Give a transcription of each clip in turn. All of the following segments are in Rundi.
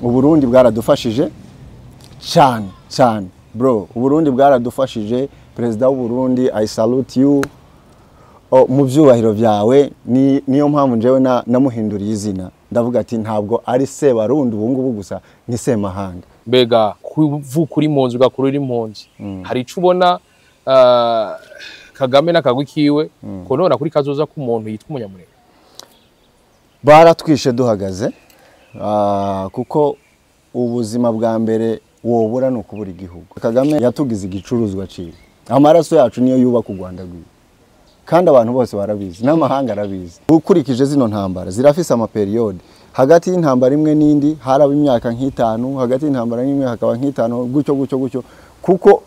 Uburundi bwaradufashije cyane cyane bro. Uburundi bwaradufashije. Perezida w'u Burundi, I salute you. Oh, mu byubahiro byawe niyo mpamvu njyewe namuhinduriye izina, ndavuga ati ntabwo ari Sebarundi ubu ngubu gusa, ni Semahanga. Mbega kuvuka uri impunzi, ugakura uri impunzi, hari ico ubona Kagame n'akagwi kiwe konona kuri kazoza k'umuntu yitwa umunyamurenge? Baratwishe duhagaze, kuko ubuzima bwa mbere wobura ni ukubura igihugu. Kagame yatugize igicuruzwa ciwe, amaraso yacu niyo yubaka u Rwanda rwiwe, kandi abantu bose barabizi n'amahanga arabizi. Ukurikije zino ntambara zirafise amaperiode, hagati y'intambara imwe n'indi haraba imyaka nk'itanu, hagati y'intambara n'imwe hakaba nk'itanu, gutyo gutyo gutyo, kuko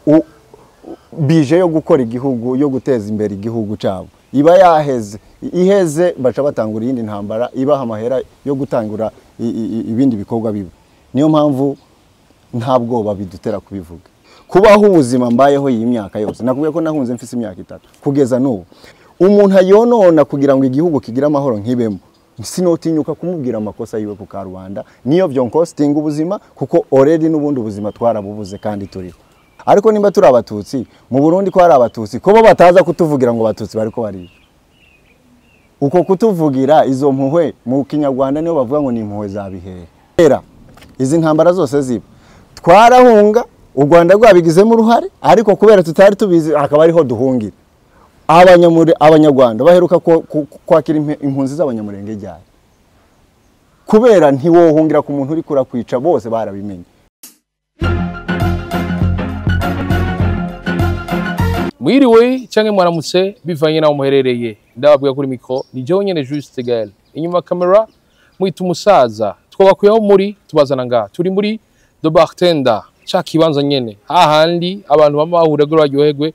bije yo gukora igihugu, yo guteza imbere igihugu cyabo iba yaheze. Iheze baca batangura iyindi ntambara ibaha amahera yo gutangura ibindi bikorwa bibi. Niyo mpamvu nta bwoba bidutera kubivuga. Kubaho ubuzima mbayeho iyi myaka yose, nakubwiye ko nahunze mfise imyaka 3 kugeza n'ubu, umuntu ayonona kugira ngo igihugu kigire amahoro nkibemo, sinotinyuka kumubwira amakosa yiwe ku karubanda, niyo vyonkostinga ubuzima, kuko already n'ubundi ubuzima twarabubuze kandi turiho. Ariko nimba turi abatutsi mu Burundi, ko ari abatutsi ko bo bataza kutuvugira ngo abatutsi bariko bariyo, uko kutuvugira izo mpuhwe mu Kinyarwanda niyo bavuga ngo ni impuhwe za bihehe. Era izi ntambara zose ziba twarahunga, u Rwanda rwabigizemo uruhare, ariko kubera tutari tubizi akaba ariho duhungira. Abanyarwanda baheruka kwakira impunzi z'abanyamurenge ryari, kubera ntiwohungira ku muntu uri kurakwica, bose barabimenye. Mwiriwe canke mwaramutse bivanye naho muherereye, ndababwira kuri micro ni jewe nyene Juste Gael, inyuma kamera mwita umusaza. Twabakuyeho muri tubazana ngaha, turi muri The Bartender, ca kibanza nyene hahandi abantu bama bahura kugira baryoherwe,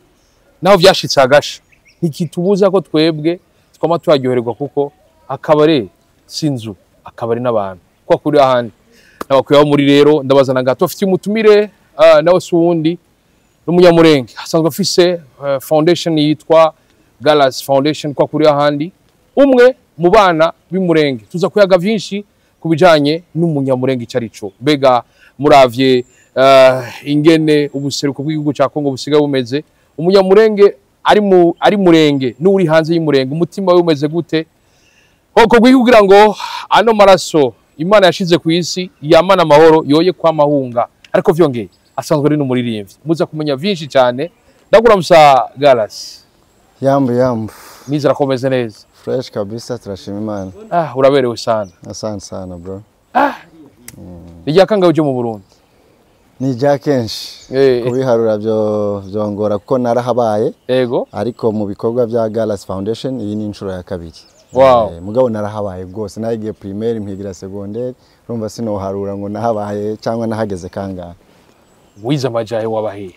naho vyashitse agasha ntikitubuza ko twebwe twama turaryoherwa, kuko akabare si inzu, akabare n'abantu kwa kuri ahandi. Nabakuyeho muri rero ndabazana ngaha, tubafitiye umutumire, nawe si uwundi n'umunyamurenge asanzwe afise foundation yitwa Galas Foundation, kwa kuri ahandi, umwe mu bana b'Imurenge. Tuza kuyaga vyinshi kubijanye n'umunyamurenge ico arico. Mbega muravye ingene ubuseruko bw'igihugu ca Kongo busigaye bumeze, umunyamurenge ari murenge n'uri hanze y'Imurenge umutima we umeze gute? Koko kugira ngo ano maraso Imana yashize ku isi yamana amahoro yoye kwa mahunga, ariko vyongeye asanzwe ari n'umuririmbyi. Muza kumenya vyinshi cyane. Ndagura musa Galas. Yambu yambu. Nizera ko umeze neza. Fresh kabisa, turashima Imana. Uraberewe sana. Asante sana bro. Ni rya kangahe uje mu Burundi? Ni rya kenshi. Kubiharura byongora kuko narahabaye. Yego. Ariko mu bikorwa bya Galas Foundation iyi ni inshuro ya 2. Wow. Mugabo narahabaye rwose, nagiye primaire mpigira secondaire, urumva sinoharura ngo nahabaye cyangwa nahageze kangahe. Wize amajahe wabahe?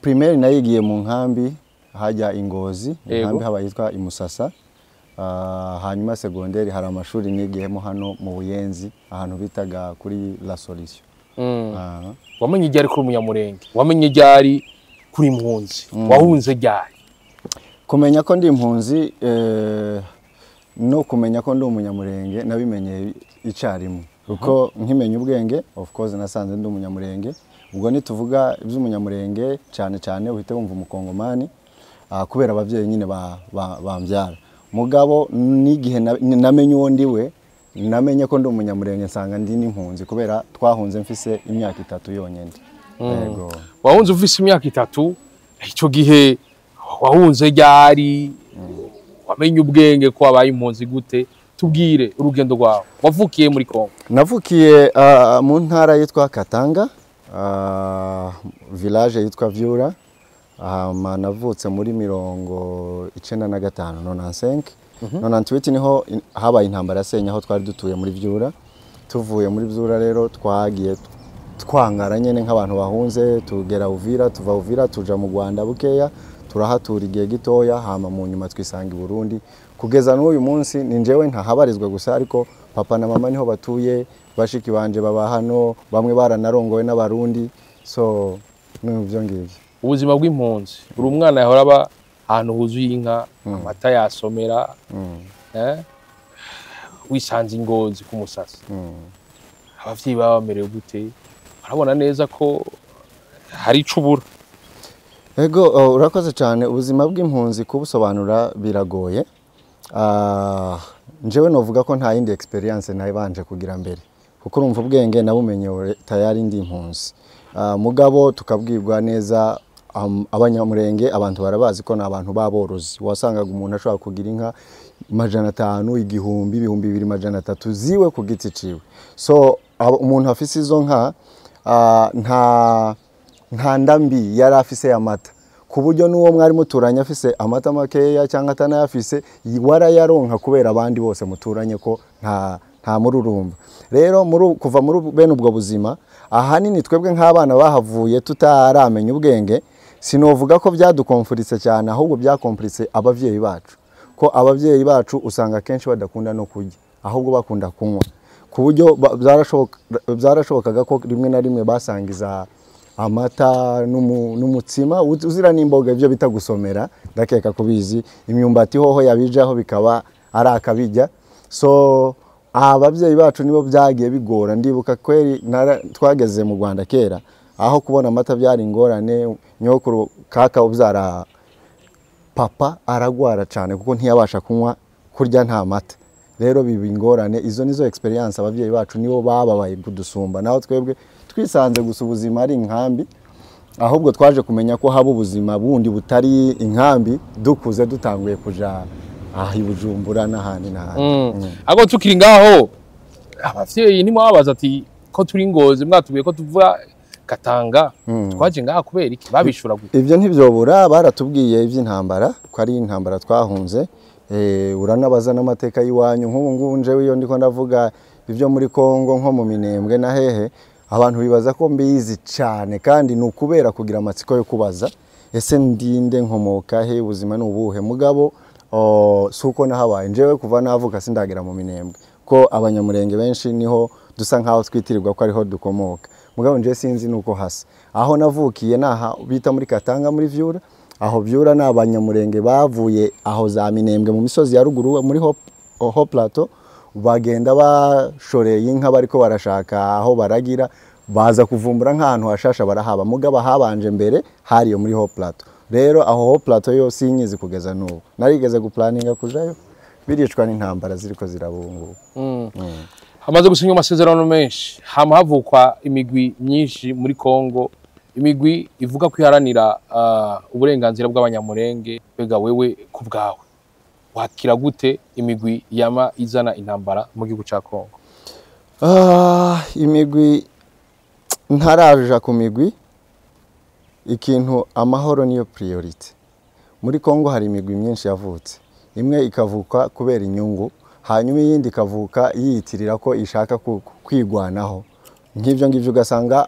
Primaire nayigiye mu nkambi hajya Ingozi, inkambi haba yitwa Imusasa. Hanyuma secondaire hari amashuri nigiyemo hano mu Buyenzi, ahantu bitaga kuri La Solution. Wamenye ryari kuri umunyamurenge? Wamenye ryari kuri impunzi? Wahunze ryari? Kumenya ko ndi impunzi no kumenya ko ndi umunyamurenge nabimenye icarimwe, kuko nkimenya ubwenge of course nasanze ndi umunyamurenge. Ubwo nituvuga iby'umunyamurenge cyane cyane uhite wumva umukongomani, kubera abavyeyi nyine bambyara. Mugabo n'igihe namenye uwo ndiwe, namenye ko ndi umunyamurenge nsanga ndi n'impunzi, kubera twahunze mfise imyaka 3 yonyene. Yego. Wahunze ufise imyaka 3, ico gihe wahunze ryari? Wamenye ubwenge ko wabaye impunzi gute? Tubwire urugendo rwawe. Wavukiye muri Kongo? Navukiye mu ntara yitwa Katanga, village yitwa Vyura. Navutse muri 95, 95. 98 niho habaye intambara yasenya aho twari dutuye muri Vyura. Tuvuye muri Vyura rero twagiye twangara nyene nk'abantu bahunze, tugera Uvira, tuva Uvira tuja mu Rwanda bukeya, turahatura igihe gitoya, hama mu nyuma twisanga i Burundi. Kugeza n'uyu munsi ni njewe ntahabarizwa gusa, ariko papa na mama niho batuye, bashiki banje baba hano, bamwe baranarongowe n'abarundi, so n'ibyo ngibyo. Ubuzima bw'impunzi, uri umwana yahora aba ahantu huzuye inka, amata yasomera, wisanze Ingozi ku Musasa. Abavyeyi baba bamerewe gute? Barabona neza ko hari ico ubura? Ego, urakoze cyane. Ubuzima bw'impunzi kubusobanura biragoye. Njyewe novuga ko nta yindi experience nabanje kugira mbere, kuko urumva ubwenge nabumenye tayari ndi impunzi. Mugabo tukabwirwa neza, Abanyamurenge abantu barabazi ko ni abantu b'aborozi. Wasangaga umuntu ashobora kugira inka 500, 1000, 2300 ziwe ku giti ciwe. So umuntu afise izo nka, nta ndambi yari afise y'amata, ku buryo n'uwo mwari muturanye afise amata makeya cyangwa atanayafise, warayaronka kubera abandi bose muturanye, ko nta mururumba. Rero kuva muri bene ubwo buzima, ahanini twebwe nk'abana bahavuye tutaramenya ubwenge, sinovuga ko byadukomfuritse cyane, ahubwo byakomfuritse abavyeyi bacu, ko abavyeyi bacu usanga kenshi badakunda no kurya, ahubwo bakunda kunywa, ku buryo byarashobokaga ko rimwe na rimwe basangiza amata n'umutsima uzira n'imboga, ibyo bita gusomera, ndakeka kubizi. Imyumbati hoho yabijaho bikaba ari akabijya. So ababyeyi bacu nibo byagiye bigora. Ndibuka kweri twageze mu Rwanda kera, aho kubona amata byari ingorane. Nyokuru kaka ubyara papa aragwara cyane kuko ntiyabasha kunywa, kurya nta mata. Rero biba ingorane. Izo nizo experience, ababyeyi bacu nibo bababaye kudusumba. Naho twebwe twisanze gusa ubuzima ari inkambi, ahubwo twaje kumenya ko haba ubuzima bundi butari inkambi dukuze, dutanguye kuja aha i Bujumbura n'ahandi n'ahandi. Ahubwo tukiri ngaho, abavyeyi ntimwababaza ati ko turi Ngozi, mwatubwiye ko tuva Katanga, twaje ngaha kubera iki? Babishura gute? Ibyo ntibyobura, baratubwiye iby'intambara, ko ari intambara twahunze. Uranabaza n'amateka y'iwanyu. Nk'ubu ngubu njewe iyo ndiko ndavuga ibyo muri Kongo, nko mu Minembwe na hehe, abantu bibaza ko mbizi cyane, kandi ni ukubera kugira amatsiko yo kubaza: ese ndinde, nkomoka he, ubuzima ni ubuhe? Mugabo si uko nahabaye. Njewe kuva navuka sindagera mu Minembwe, ko Abanyamurenge benshi niho dusa nkaho twitirirwa ko ariho dukomoka, mugabo njewe sinzi nuko hasa. Aho navukiye naha bita muri Katanga, muri Vyura. Aho Vyura ni Abanyamurenge bavuye aho za Minembwe mu misozi ya ruguru muri Haut Plateau, bagenda bashoreye inka, bariko barashaka aho baragira, baza kuvumbura nk'ahantu hashasha, barahaba. Mugabo habanje mbere hariyo muri Haut Plateau. Rero aho Haut Plateau yo sinyizi kugeza n'ubu. Narigeze guplaninga kujayo, biricwa n'intambara ziriko zirabunguka. Hamaze gusinywa amasezerano menshi, hama havukwa imigwi myinshi muri Kongo, imigwi ivuga ko iharanira uburenganzira bw'Abanyamurenge. Mbega wewe ku bwawe wakira gute imigwi yama izana intambara mu gihugu ca Kongo? Imigwi, ntaraja ku migwi, ikintu amahoro niyo priority. Muri Kongo hari imigwi myinshi yavutse, imwe ikavuka kubera inyungu, hanyuma iyindi ikavuka yiyitirira ko ishaka kwigwanaho. Nk'ibyo ngibyo ugasanga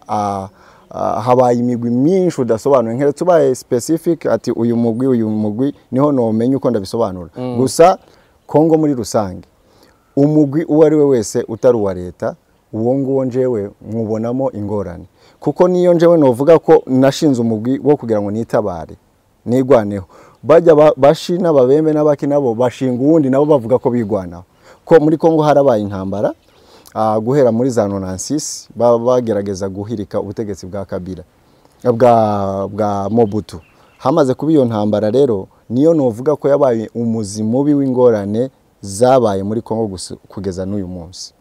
habaye imigwi myinshi udasobanuye. Nkeretse ubaye specific ati uyu mugwi, uyu mugwi, niho nomenya uko ndabisobanura. Gusa Kongo muri rusange, umugwi uwo ari we wese utari uwa leta, uwo nguwo njewe mwubonamo ingorane, kuko niyo njewe novuga ko nashinze umugwi wo kugira ngo nitabare, nigwaneho, bajya bashi n'Ababembe n'abaki nabo bashinga uwundi, nabo bavuga ko bigwanaho. Ko muri Kongo harabaye intambara guhera muri za 96, bagerageza guhirika ubutegetsi bwa Kabila, bwa Mobutu. Hamaze kuba iyo ntambara rero, niyo novuga ko yabaye umuzi mubi w'ingorane zabaye muri Kongo kugeza n'uyu munsi.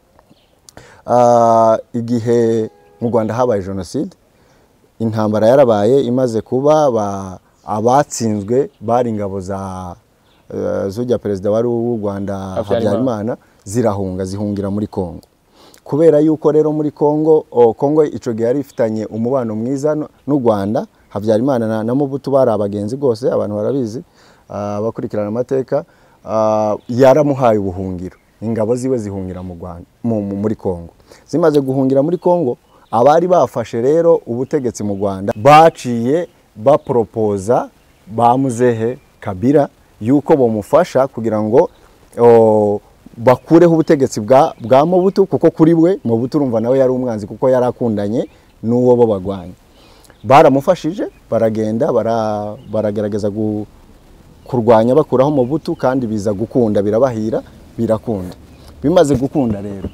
Igihe mu Rwanda habaye jenoside, intambara yarabaye, imaze kuba abatsinzwe bari ingabo za zujya perezida wari w'u Rwanda Habyarimana, zirahunga, zihungira muri Kongo. Kubera yuko rero muri Kongo, Kongo ico gihe yari ifitanye umubano mwiza n'u Rwanda, Habyarimana na Mobutu bari abagenzi rwose, abantu barabizi abakurikirana amateka, yaramuhaye ubuhungiro, ingabo ziwe zihungira mu Rwanda, muri Kongo. Zimaze guhungira muri Kongo, abari bafashe rero ubutegetsi mu Rwanda baciye bapropoza ba muzehe Kabila yuko bomufasha kugira ngo bakureho ubutegetsi bwa Mobutu, kuko kuri we Mobutu urumva nawe yari umwanzi, kuko yarakundanye n'uwo bo bagwanya. Baramufashije, baragenda baragerageza kurwanya bakuraho Mobutu, kandi biza gukunda, birabahira, birakunda. Bimaze gukunda rero,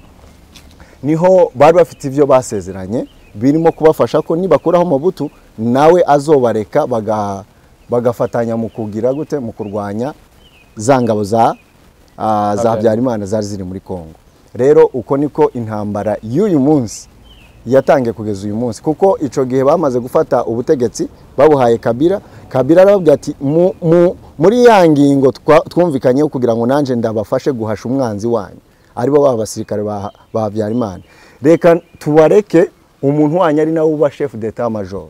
Niho bari bafite ivyo basezeranye birimo kubafasha ko nibakuraho Mobutu nawe azobareka bagafatanya mu kugira gute, mu kurwanya za ngabo za Habyarimana zari ziri muri Kongo. Rero uko niko intambara y'uyu munsi yatangiye kugeza uyu munsi, kuko ico gihe bamaze gufata ubutegetsi babuhaye Kabila. Kabila arababwira ati muri ya ngingo twumvikanye kugira ngo nanje ndabafashe guhasha umwanzi wanyu, aribo baba basirikare ba Habyarimana, reka tubareke umuntu wanyu ari nawe uba chef d'état major,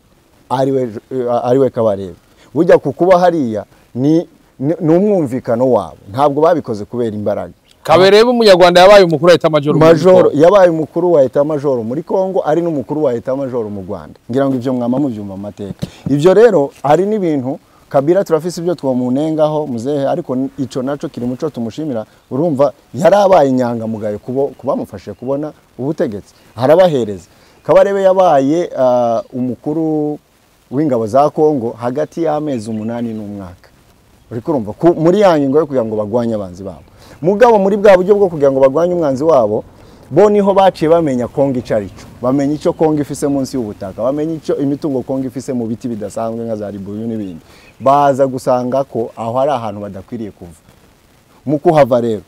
ariwe Kabarebe. Burya kukuba hariya ni umwumvikano wabo, ntabwo babikoze kubera imbaraga. Kabarebe umunyarwanda yabaye umukuru wa état major, yabaye umukuru wa état major muri Kongo, ari n'umukuru wa état major mu Rwanda. Ngira ngo ivyo mwama muvyumva mu mateka. Ivyo rero ari n'ibintu Kabila turafise ibyo twomunengaho muzehe, ariko ico naco kiri muco tumushimira. Urumva yarabaye inyangamugayo kubamufashe kubona ubutegetsi, harabahereza. Kabarebe yabaye umukuru w'ingabo za Kongo hagati y'amezi 8 n'umwaka. Uri kurumva muri ya ngingo yo kugira ngo bagwanye abanzi babo. Mugabo muri bwa buryo bwo kugira ngo bagwanye umwanzi wabo, bo niho baciye bamenya Kongo icarico, bamenya ico Kongo ifise munsi y'ubutaka, bamenya ico imitungo Kongo ifise mu biti bidasanzwe nka za ribuyu n'ibindi. Baza gusanga ko aho ari ahantu badakwiriye kuva. Mu kuhava rero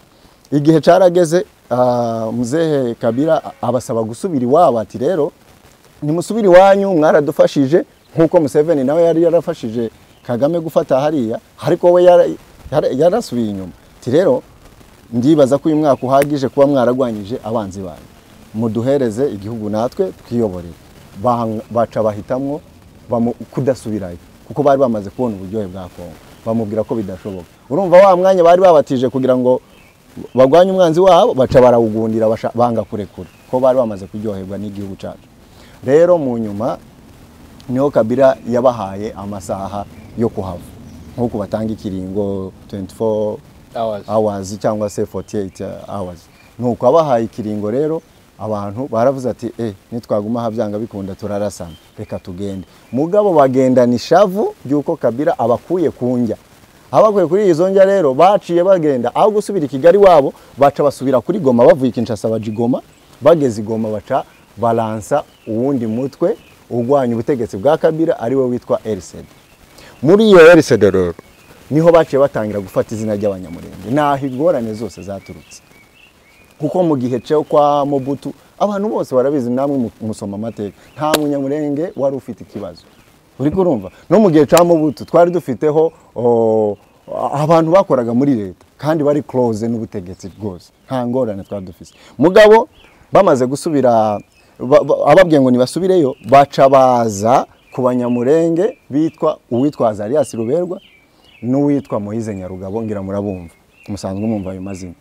igihe carageze, muzehe Kabila abasaba gusubira iwabo, ati rero nimusubire iwanyu mwaradufashije nkuko Museveni nawe yari yarafashije Kagame gufata hariya, ariko we yarasubiye inyuma. Ati rero ndibaza ko uyu mwaka uhagije kuba mwaragwanyije abanzi banyu, muduhereze igihugu natwe twiyoborere. Baca bahitamwo kudasubirayo kuko bari bamaze kubona uburyohe bwa Kongo, bamubwira ko bidashoboka. Urumva wa mwanya bari babatije kugira ngo bagwanye umwanzi wabo, baca barawugundira banga kurekura ko bari bamaze kuryoherwa n'igihugu cyacu. Rero mu nyuma niho Kabila yabahaye amasaha yo kuhava, nkuko batanga ikiringo 24 hours cyangwa se 48 hours. Nuko abahaye ikiringo rero abantu baravuze ati nitwaguma habyanga bikunda turarasana, reka tugende. Mugabo bagendana ishavu ryuko Kabila abakuye kunjya. Abakuye kuri izo njya rero baciye bagenda aho gusubira i Kigali wabo, baca basubira kuri Goma, bavuye Kinshasa baje Goma, bageze Goma baca balansa uwundi mutwe urwanya ubutegetsi bwa Kabila ariwe witwa RCD. Muri iyo RCD rero niho baciye batangira gufata izina ry'Abanyamurenge, naho ingorane zose zaturutse. Kuko mu gihe cyo kwa Mobutu abantu bose barabizi, namwe musoma amateka, nta munyamurenge wari ufite ikibazo. Uri kurumva no mu gihe cya Mobutu twari dufiteho abantu bakoraga muri leta kandi bari close n'ubutegetsi bwose, nta ngorane twari dufise. Mugabo bamaze gusubira ababwiye ngo nibasubireyo, baca baza ku Banyamurenge bitwa uwitwa Azarias Ruberwa n'uwitwa Moise Nyarugabo, ngira murabumva musanzwe mumva ayo mazina.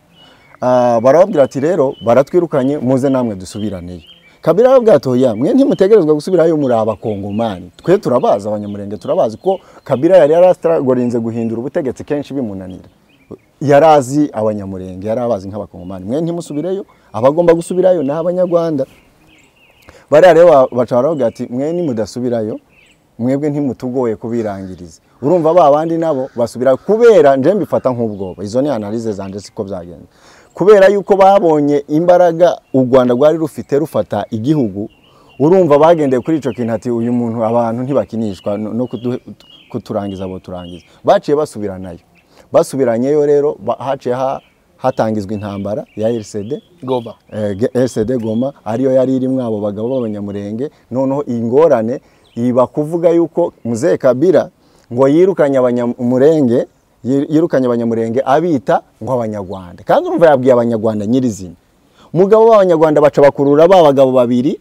Barababwira ati rero baratwirukanye muze namwe dusubiraneyo. Kabila arababwira ati oya, mwe ntimutegerezwa gusubirayo, muri abakongomani, twe turabaza Abanyamurenge turabazi ko Kabila yari yarastragorinze guhindura ubutegetsi kenshi bimunanira. Yarazi Abanyamurenge, yarabazi nk'abakongomani, mwe ntimusubireyo, abagomba gusubirayo ni Abanyarwanda. Bariya rero baca baravuga ati mwe nimudasubirayo mwebwe ntimutugoye kubirangiriza. Urumva ba bandi nabo basubira kubera nje mbifata nk'ubwoba. Izo ni analyse zanje siko byagenze. Kubera yuko babonye imbaraga u Rwanda rwari rufite rufata igihugu, urumva bagendeye kuri ico kintu ati uyu muntu abantu ntibakinishwa no kuturangiza bo turangiza. Baciye basubiranayo. Basubiranyeyo rero haciye hatangizwa intambara ya RCD Goma. RCD Goma ariyo yari irimwo abo bagabo b'Abanyamurenge. Noneho ingorane iba kuvuga yuko Mzee Kabila ngo yirukanye Abanyamurenge, yirukanye Abanyamurenge abita ngo Abanyarwanda. Kandi urumva yabwiye Abanyarwanda nyirizina. Mugabo b'Abanyarwanda baca bakurura ba bagabo babiri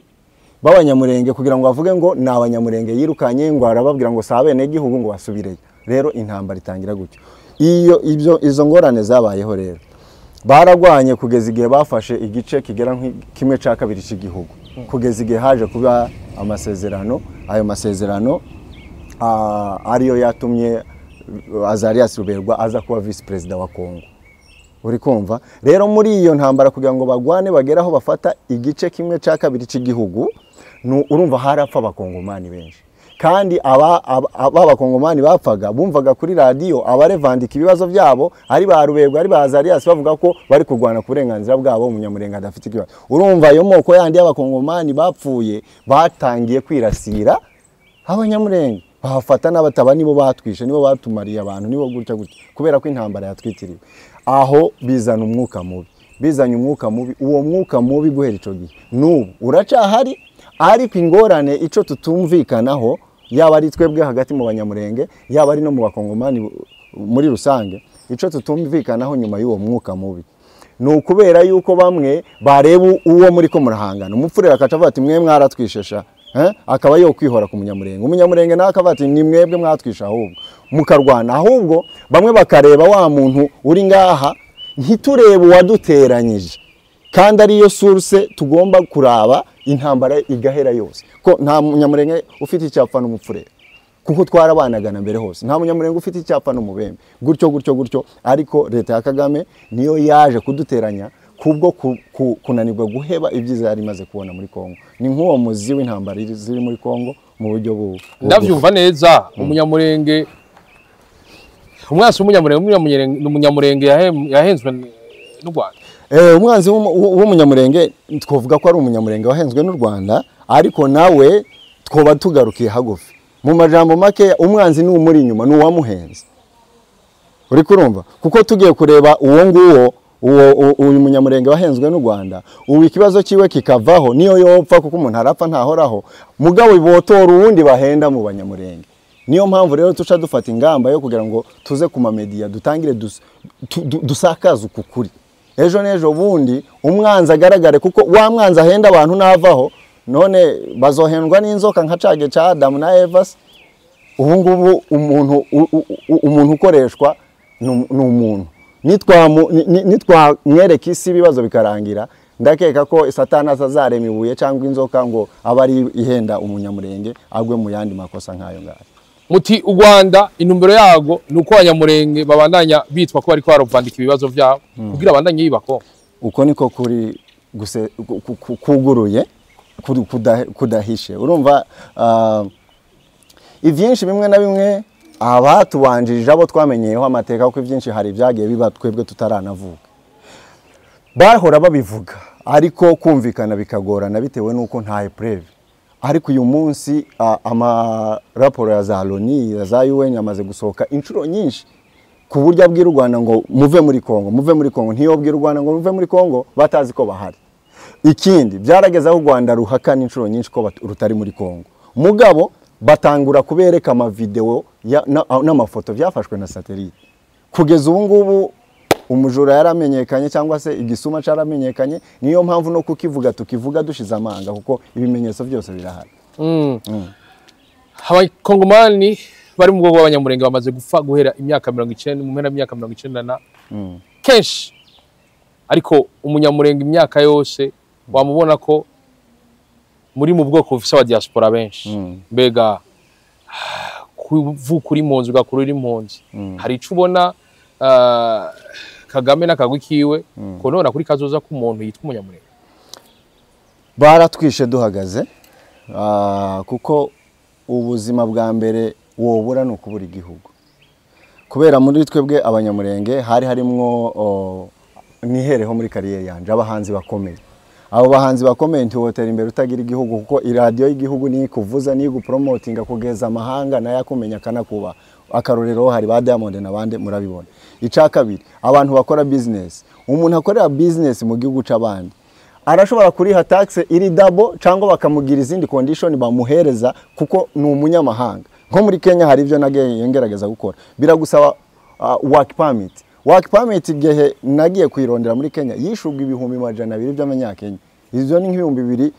b'Abanyamurenge kugira ngo bavuge ngo ni Abanyamurenge yirukanye, ngo arababwira ngo sabe n'igihugu ngo basubireyo. Rero intambara itangira gutyo. Iyo ibyo izo ngorane zabayeho rero baragwanye kugeza igihe bafashe igice kigera kimwe cya kabiri cy'igihugu, kugeza igihe haje kuba amasezerano. Ayo masezerano ariyo yatumye Azarias Ruberwa aza kuba vice president wa Kongo. Uri kumva rero muri iyo ntambara kugira ngo bagwane bageraho bafata igice kimwe cya kabiri cy'igihugu, urumva harapfa abakongomani benshi. Kandi aba abakongomani bapfaga bumvaga kuri radio abarevandika ibibazo byabo, ari ba Rubego, ari ba Azarias, bavuga ko bari kurwana ku burenganzira bwabo, umunyamurenge adafite ikibazo. Urumva ayo moko yandi y'abakongomani bapfuye batangiye kwirasira abanyamurenge, bahafata n'abataba, nibo batwishe, nibo batumariye abantu, nibo gutya gutya, kubera ko intambara yatwitiriwe. Aho bizana umwuka mubi, bizanye umwuka mubi. Uwo mwuka mubi guhera ico gihe n'ubu uracahari. Ariko ingorane ico tutumvikanaho, yaba ari twebwe hagati mu banyamurenge, yaba ari no mu bakongomani muri rusange, ico tutumvikanaho nyuma y'uwo mwuka mubi ni ukubera yuko bamwe bareba uwo muri ko murahangana, umupfurera akaca avuga ati mwe mwaratwishesha, akaba yo kwihora ku munyamurenge, umunyamurenge nawe akavuga ati ni mwebwe mwatwisha, ahubwo mukarwana. Ahubwo bamwe bakareba wa muntu uri ngaha, ntiturebe uwaduteranyije, kandi ariyo source tugomba kuraba, intambara igahera yose. Ko nta munyamurenge ufite icyapfa n'umupfurera, kuko twarabanagana mbere hose, nta munyamurenge ufite icyapfa n'umubembe, gutyo gutyo gutyo. Ariko leta ya Kagame niyo yaje kuduteranya kubwo kunanirwa guheba ibyiza yari imaze kubona muri Kongo. Ni nk'uwo muzi w'intambara ziri muri Kongo mu buryo Ndavyumva neza. Umunyamurenge, umwansi w'umunyamurenge, umunyamurenge yahenzwe n'u Rwanda. Umwanzi w'umunyamurenge twovuga ko ari umunyamurenge wahenzwe n'u Rwanda, ariko nawe twoba tugarukiye hagufi. Mu majambo make, umwanzi ni umuri inyuma, ni uwamuhenze. Uri kurumva? Kuko tugiye kureba uwo nguwo, uwo uyu munyamurenge wahenzwe n'u Rwanda, ubu ikibazo kiwe kikavaho, niyo yopfa, kuko umuntu arapfa ntahoraho, mugabo botora uwundi bahenda mu banyamurenge. Niyo mpamvu rero tuca dufata ingamba yo kugira ngo tuze ku mamedia dutangire dusakaze uku kuri. Ejo n'ejo bundi umwanzi agaragare, kuko wa mwanzi ahenda abantu navaho, none bazohendwa n'inzoka nka cage ca Adamu na Eva. Ubu ngubu umuntu ukoreshwa ni umuntu. Nitwamwereka isi ibibazo bikarangira, ndakeka ko Satani atazarema ibuye cyangwa inzoka ngo abe ari ihenda umunyamurenge agwe mu yandi makosa nk'ayo ngayo. Muti u Rwanda intumbero yago ni uko abanyamurenge babandanya bitwa ko bariko barovandika ibibazo byabo kugira abandanye yibako. Uko niko kuri kuguruye kudahishe. Urumva ivyinshi bimwe na bimwe abatubanjirije abo twamenyeyeho amateka, kuko ivyinshi hari ibyagiye biba twebwe tutaranavuka, bahora babivuga ariko kumvikana bikagorana bitewe nuko nta preuve. Ariko uyu munsi amaraporo ya za Loni, ya za UN yamaze gusohoka inshuro nyinshi, ku buryo abwira u Rwanda ngo muve muri Kongo, muve muri Kongo. Ntiyobwira u Rwanda ngo muve muri Kongo batazi ko bahari. Ikindi, byarageze aho u Rwanda ruhakana inshuro nyinshi ko rutari muri Kongo, mugabo batangura kubereka amavideo n'amafoto byafashwe na satellite. Kugeza ubu ngubu umujura yaramenyekanye, cyangwa se igisuma caramenyekanye. Niyo mpamvu no kukivuga tukivuga dushize amanga, kuko ibimenyetso byose birahari. Abakongomani bari mu bwoko bw'abanyamurenge bamaze gupfa guhera imyaka 90, mu mpera y'imyaka 90 na kenshi, ariko umunyamurenge imyaka yose wamubona ko muri mu bwoko bufise aba diaspora benshi. Mbega kuvuka uri impunzi, ugakura uri impunzi, hari ico ubona Kagame n'akagwi kiwe konona kuri kazoza k'umuntu yitwa umunyamurenge? Baratwishe duhagaze, kuko ubuzima bwa mbere wobura ni ukubura igihugu. Kubera muri twebwe abanyamurenge hari harimwo, nihereho muri kariyeri yanje, abahanzi bakomeye. Abo bahanzi bakomeye ntiwotera imbere utagira igihugu, kuko iradiyo y'igihugu niyo ikuvuza, niyo igupromotinga kugeza amahanga nayo akumenya akanakuba. Akarorero hari ba Diamond n'abandi murabibona. Ica kabiri, abantu bakora business. Umuntu akorera business mu gihugu c'abandi arashobora kuriha tax iri double, cyangwa bakamugira izindi condition bamuhereza kuko ni umunyamahanga. Nko muri Kenya hari ibyo nagiye ngerageza gukora, biragusaba work permit. Work permit igihe nagiye kuyirondera muri Kenya yishurwa 200,000 by'amanyakenya, ivyo ni nk'ibihumbi bibiri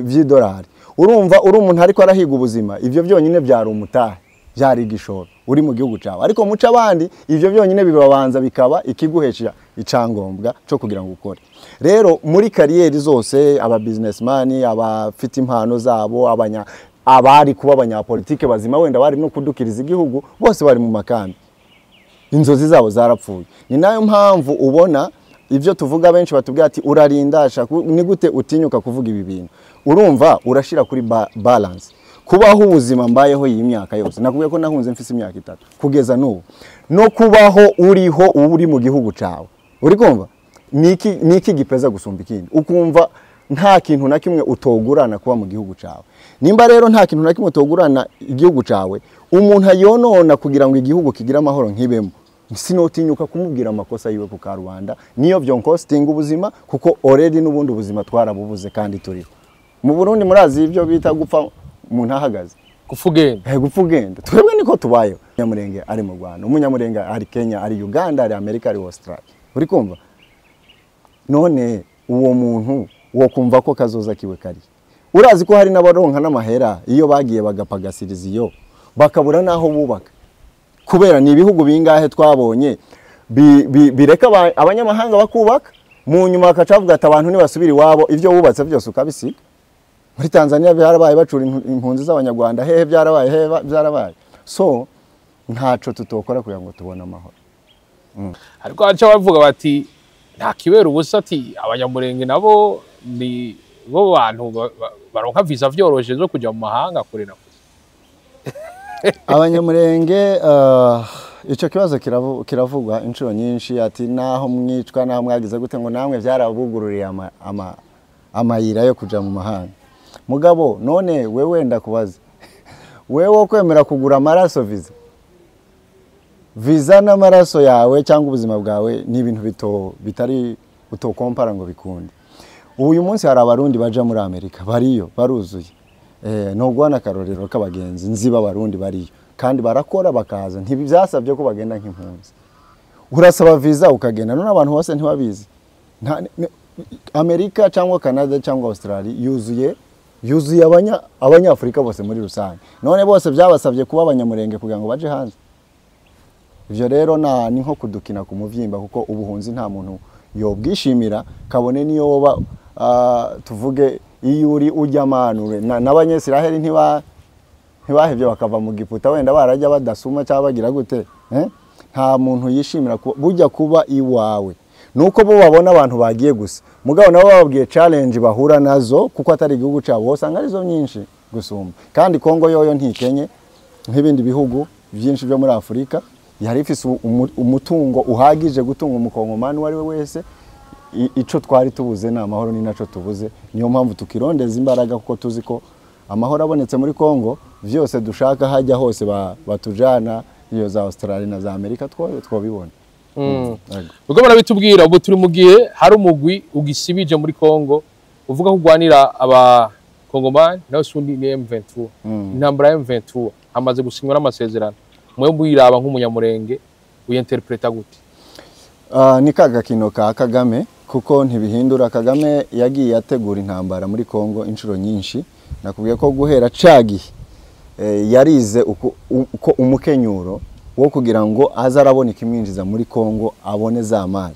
vy'idolari. Urumva uri umuntu ariko arahiga ubuzima, ivyo byonyine byari umutahe, byari igishoro uri mu gihugu cawe. Ariko muca abandi ivyo byonyine bibabanza bikaba ikiguhesha icangombwa cyo kugira ngo ukore. Rero muri kariyeri zose, aba businessman, abafite impano zabo, abari kuba abanyapolitike bazima, wenda bari no kudukiriza igihugu, bose bari mu makambi, inzozi zabo zarapfuye. Ni nayo mpamvu ubona ibyo tuvuga benshi batubwira ati urarinda, ni gute utinyuka kuvuga ibi bintu? Urumva urashira kuri balance. Kubaho ubuzima mbayeho iyi myaka yose, nakubwiye ko nahunze mfise imyaka 3 kugeza n'ubu, no kubaho uriho uri mu gihugu cawe, uri kumva niki gipeza gusumba ikindi, ukumva nta kintu na kimwe utogurana kuba mu gihugu cawe. Nimba rero nta kintu na kimwe utogurana igihugu cawe, umuntu ayonona kugira ngo igihugu kigira amahoro nkibemo, sinotinyuka kumubwira amakosa yiwe ku Karubanda, niyo vyonkostinga ubuzima, kuko already n'ubundi ubuzima twarabubuze kandi turiho. Mu Burundi murazi ibyo bita gupfa umuntu ahagaze, gupfa ugenda. Twebwe niko tubayeho. Umunyamurenge ari mu Rwanda, umunyamurenge ari Kenya, ari Uganda, ari Amerika, ari Australia, uri kumva? None uwo muntu wo kumva ko kazoza kiwe kari, urazi ko hari n'abaronka n'amahera iyo bagiye bagapagasiriza iyo bakabura naho bubaka, kubera ni ibihugu bingahe twabonye bireka abanyamahanga bakubaka, mu nyuma bakacavuga ati abantu nibasubira iwabo ibyo wubatse byose ukabisiga. Muri Tanzania byarabaye, bacura impunzi z'abanyarwanda, hehe byarabaye, hehe byarabaye. So ntaco tutokora kugira ngo tubone amahoro. Ariko aca bavuga bati nta kibera ubusa, ati abanyamurenge nabo ni bo bantu baronka visa vyoroshe zo kuja mu mahanga kure na kure. Abanyamurenge ico kibazo kiravugwa inshuro nyinshi, ati naho mwicwa naho mwagize gute ngo namwe byarabugururiye amayira yo kuja mu mahanga. Mugabo none wewe ndakubaza, wewe kwemera kugura amaraso visa, visa n'amaraso yawe cyangwa ubuzima bwawe ni ibintu bitari utokompara ngo bikunde. Uyu munsi hari abarundi baja muri Amerika bariyo baruzuye, nogwa n'akarorero k'abagenzi nziba abarundi bariyo kandi barakora bakaza, ntibyasabye ko bagenda nk'impunzi. Urasaba visa ukagenda, none abantu bose ntibabizi. Amerika cyangwa Canada cyangwa Australia yuzuye abanyafrika bose muri rusange. None bose byabasabye kuba abanyamurenge kugira ngo baje hanze. Ivyo rero ni nko kudukina ku muvyimba, kuko ubuhunzi nta muntu yobwishimira, kabone niyo woba tuvuge iyo uri ujya manure n'abanyesiraheli ntibahevye bakava mu Giputa, wenda barajya badasuma cyangwa bagira gute, Nta muntu yishimira bujya kuba iwawe. Nuko bo babona abantu bagiye gusa, mugabo nabo bababwiye challenge bahura nazo, kuko atari igihugu cyabo usanga arizo nyinshi gusumba. Kandi Kongo yoyo ntikenye nk'ibindi bihugu byinshi byo muri Afrika, yari ifise umutungo uhagije gutunga umukongomani uwo ari we wese. Ico twari tubuze ni amahoro, ni naco tubuze. Niyo mpamvu tukirondeza imbaraga, kuko tuzi ko amahoro abonetse muri Kongo vyose dushaka hajya hose batujana iyo za Australia na za Amerika twobibona. Ubwo barabitubwira ubu turi mu gihe hari umugwi ugisibije muri Kongo uvuga ko ugwanira abakongomani, nawe sundi ni M23. Intambara ya M23 hamaze gusinywa n'amasezerano, mwe muyiraba nk'umunyamurenge uyinterpreta gute? Ni kagakino ka Kagame, kuko ntibihindura. Kagame yagiye ategura intambara muri Kongo inshuro nyinshi. Nakubwiye ko guhera cagihe yarize uko umukenyuro wo kugira ngo aze arabona ikimwinjiza muri Kongo abone za mari.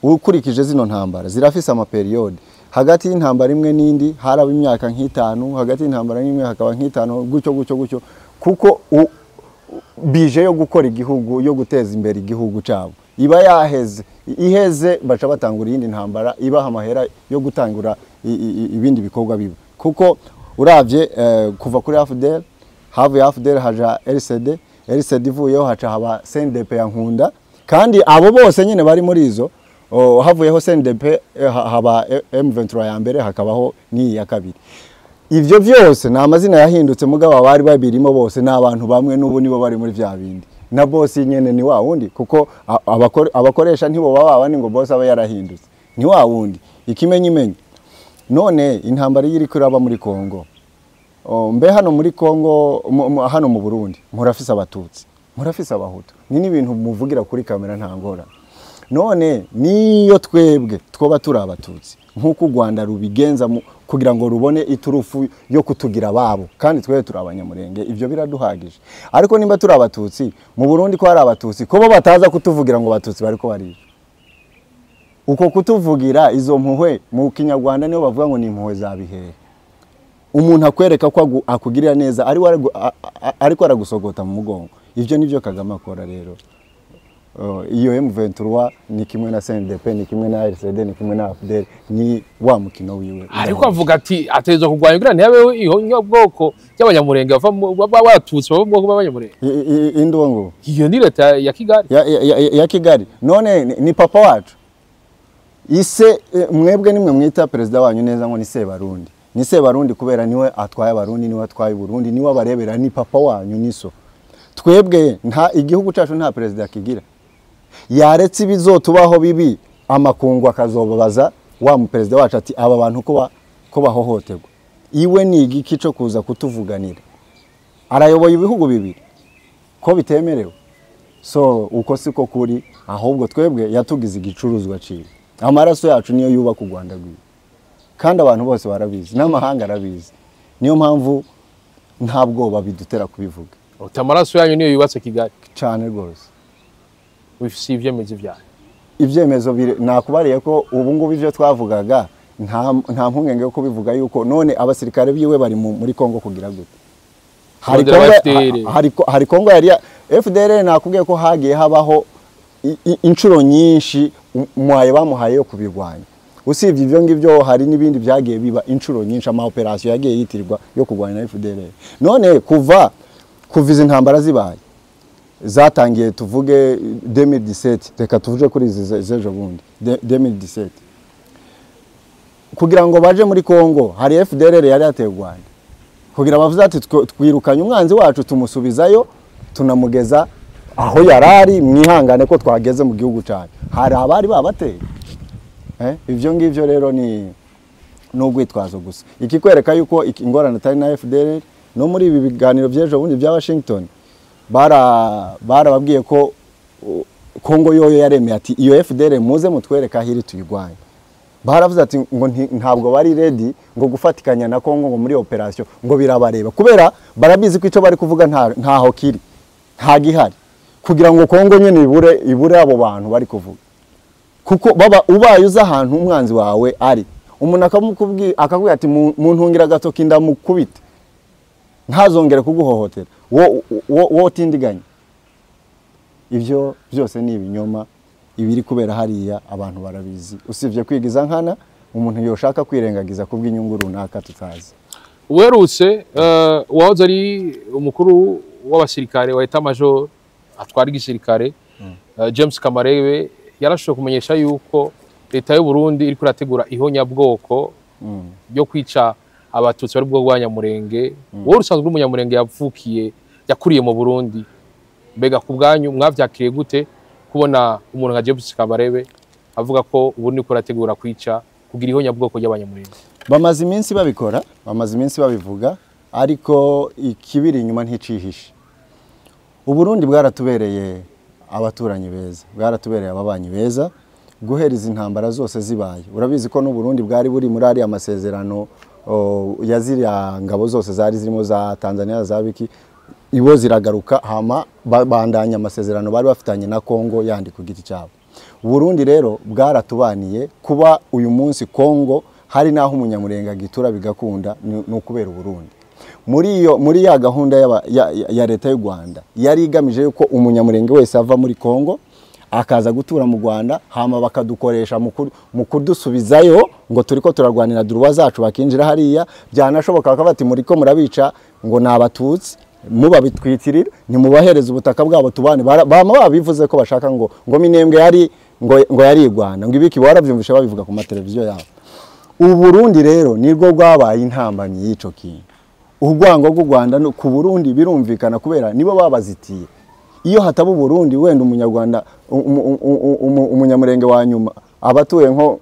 Ukurikije zino ntambara zirafise ama periode, hagati y'intambara imwe n'indi haraba imyaka nk'itanu, hagati y'intambara n'imwe hakaba nk'itanu, gutyo gutyo gutyo, kuko bije yo gukora igihugu, yo guteza imbere igihugu cyabo iba yaheze. Iheze baca batangura iyindi ntambara ibaha amahera yo gutangura ibindi bikorwa biba. Kuko uravye kuva kuri AFDL, havuye AFDL haja LCD, LCD ivuyeho haca haba CNDP ya Nkunda, kandi abo bose nyene bari muri izo. Havuyeho CNDP haba M23 ya mbere, hakabaho ni ya kabiri. Ivyo vyose na amazina yahindutse, mugabo abari babirimo bose n'abantu bamwe n'ubu nibo bari muri vya bindi. Na boss nyene ni wa wundi, kuko abakoresha ntibo baba bandi ngo boss aba yarahindutse, ni wa wundi ikimenyi menyi. None intambara iri kuraba muri Kongo, mbe hano muri Kongo, hano mu Burundi murafise abatutsi, murafise abahutu, ni n'ibintu muvugira kuri kamera nta ngora. None niyo twebwe twoba turi abatutsi nkuko u Rwanda rubigenza kugira ngo rubone iturufu yo kutugira babo, kandi twebwe turi abanyamurenge, ivyo biraduhagije. Ariko nimba turi abatutsi mu Burundi ko hari abatutsi, ko bo bataza kutuvugira ngo abatutsi bariko baricwa. Uko kutuvugira izo mpuhwe mu Kinyarwanda niyo bavuga ngo ni impuhwe za bihehe. Umuntu akwereka ko akugirira neza ariko aragusogota mu mugongo. Ivyo nivyo Kagame akora rero. Iyo M23 ni kimwe na CNDP, ni kimwe na RCD, ni kimwe na AFDL, ni wa mukino wiwe. Ariko avuga ati ategerezwa kurwanya kugira ntihabeho ihonyabwoko ry'Abanyamurenge bava Abatutsi bava mu bwoko bw'Abanyamurenge. Indi uwo nguwo Iyo ni leta ya Kigali. Ya Kigali. None ni papa wacu ise, mwebwe nimwe mwita perezida wanyu neza ngo ni Sebarundi. Ni Sebarundi kubera niwe atwaye Abarundi, niwe atwaye Burundi, niwe abarebera, ni papa wanyu, ni so. Twebwe nta igihugu cyacu, nta perezida kigira. Yaretse ibizotubaho bibi, amakungu akazobabaza wa mu perezida wacu ati aba bantu ko bahohoterwa. Iwe ni igiki cyo kuza kutuvuganira? Arayoboye ibihugu bibiri ko bitemerewe? So uko siko kuri, ahubwo twebwe yatugize igicuruzwa ciwe. Amaraso yacu niyo yubaka u Rwanda rwiwe, kandi abantu bose barabizi, n'amahanga arabizi. Niyo mpamvu nta bwoba bidutera kubivuga. Uti amaraso yanyu niyo yubatse Kigali. Cyane rwose. Bifise ivyemezo vyayo. Ibyemezo nakubariye ko ubu ngubu ivyo twavugaga nta mpungenge yo kubivuga, yuko none abasirikare biwe bari muri Kongo kugira gute? Hari Kurondera Kongo, FDL. hari Kongo yari FDL. Nakubwiye ko hagiye habaho inshuro nyinshi mwaye bamuhaye yo kubirwanya. Usibye ibyo ngibyo, hari n'ibindi byagiye biba inshuro nyinshi, ama operation yagiye yitirirwa yo kurwanya FDL. None kuva izi ntambara zibaye, zatangiye tuvuge 2017, reka tuvuge kuri izi z'ejo bundi, 2017, kugira ngo baje muri Kongo, hari FDLR yari yateye u Rwanda kugira bavuze ati twirukanye umwanzi wacu, tumusubizayo, tunamugeza aho yarari, mwihangane ko twageze mu gihugu cyanyu. Hari abari babateye? Ivyo ngivyo rero ni n'urwitwazo gusa. Ikikwereka yuko ingorane atari na FDLR, no muri ibi biganiro by'ejo bundi bya Washington barababwiye ko Kongo yoyo yaremeye ati iyo FDLR muze mutwereka aho iri tuyirwanye. Baravuze ati ngo ntabwo bari ready ngo gufatikanya na Kongo ngo muri operation, ngo birabareba, kubera barabizi ko icyo bari kuvuga ntaho kiri, nta gihari, kugira ngo Kongo nyene ibure abo bantu bari kuvuga. Kuko baba ubaye uza ahantu umwanzi wawe ari, umuntu akamukubwira, akakubwira ati muntungira agatoki ndamukubite ntazongere kuguhohotera, wo tindiganye. Ibyo byose ni ibinyoma. Ibiri kubera hariya abantu barabizi, usibye kwigiza nkana umuntu yoshaka kwirengagiza kubw'inyungu runaka tutazi. Uherutse uwahoze ari umukuru w'abasirikare wa état major atwara igisirikare, James Kabarebe, yarashoboye kumenyesha yuko leta y'u Burundi iriko irategura ihonyabwoko ryo kwica Abatutsi bari bwo bw'Abanyamurenge. Wowe usanzwe uri Umunyamurenge yavukiye, yakuriye mu Burundi, mbega ku bwanyu mwavyakiriye gute kubona umuntu nka James Kabarebe avuga ko Uburundi buriko burategura kwica, kugira ihonyabwoko ry'Abanyamurenge? Bamaze iminsi babikora, bamaze iminsi babivuga, ariko ikibiri inyuma nticihishe. Uburundi bwaratubereye abaturanyi beza, bwaratubereye ababanyi beza guhera izi intambara zose zibaye. Urabizi ko n'Uburundi bwari buri muri ariya masezerano ya ziriya ngabo zose zari zirimo za Tanzania, za biki, ibo ziragaruka, hama bandanya amasezerano bari bafitanye na Kongo yandi ku giti cyabo. Uburundi rero bwaratubaniye. Kuba uyu munsi Kongo hari naho Umunyamurenge agitura bigakunda ni ukubera Uburundi. Muri ya gahunda ya leta y'u Rwanda yari igamije yuko Umunyamurenge wese ava muri Kongo akaza gutura mu Rwanda, hama bakadukoresha mu kudusubizayo ngo turiko turarwanira droits zacu, bakinjira hariya, byanashoboka bakaba bati muriko murabica ngo ni Abatutsi, mubabitwitirira, ntimubahereze ubutaka bwabo tubane. Bama babivuze ko bashaka ngo Minembwe yari ngo yari Rwanda, ngo ibiki, waravyumvisha babivuga ku mateleviziyo yabo. Uburundi rero nirwo rwabaye intambamyi y'ico kintu. Urwango rw'u Rwanda no ku Burundi birumvikana, kubera nibo babazitiye. Iyo hataba Uburundi, wenda Umunyarwanda, Umunyamurenge wa nyuma abatuye nko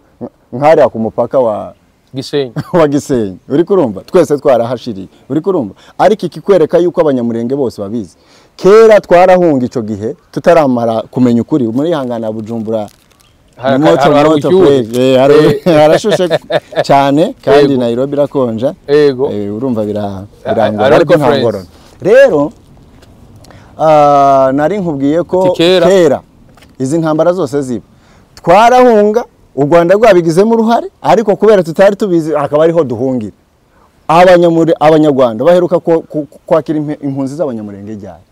nkariya ku mupaka wa Gisenyi. Wa Gisenyi, uri kurumva, twese twarahashiriye, uri kurumva. Ariko ikikwereka yuko Abanyamurenge bose babizi, kera twarahunga ico gihe tutaramara kumenya ukuri. Muri hangana Bujumbura ni moto Hari moto ubushyuhe. kweli. Harashushe cyane kandi Nairobi irakonja. Urumva birangora, Hariho ariko nta difference. ngorane. Rero nari nkubwiye ko Ati kera. Kera izi ntambara zose ziba twarahunga, u Rwanda rwabigizemo uruhare, ariko kubera tutari tubizi akaba ariho duhungira. Abanyarwanda baheruka kwakira impunzi z'Abanyamurenge ryari?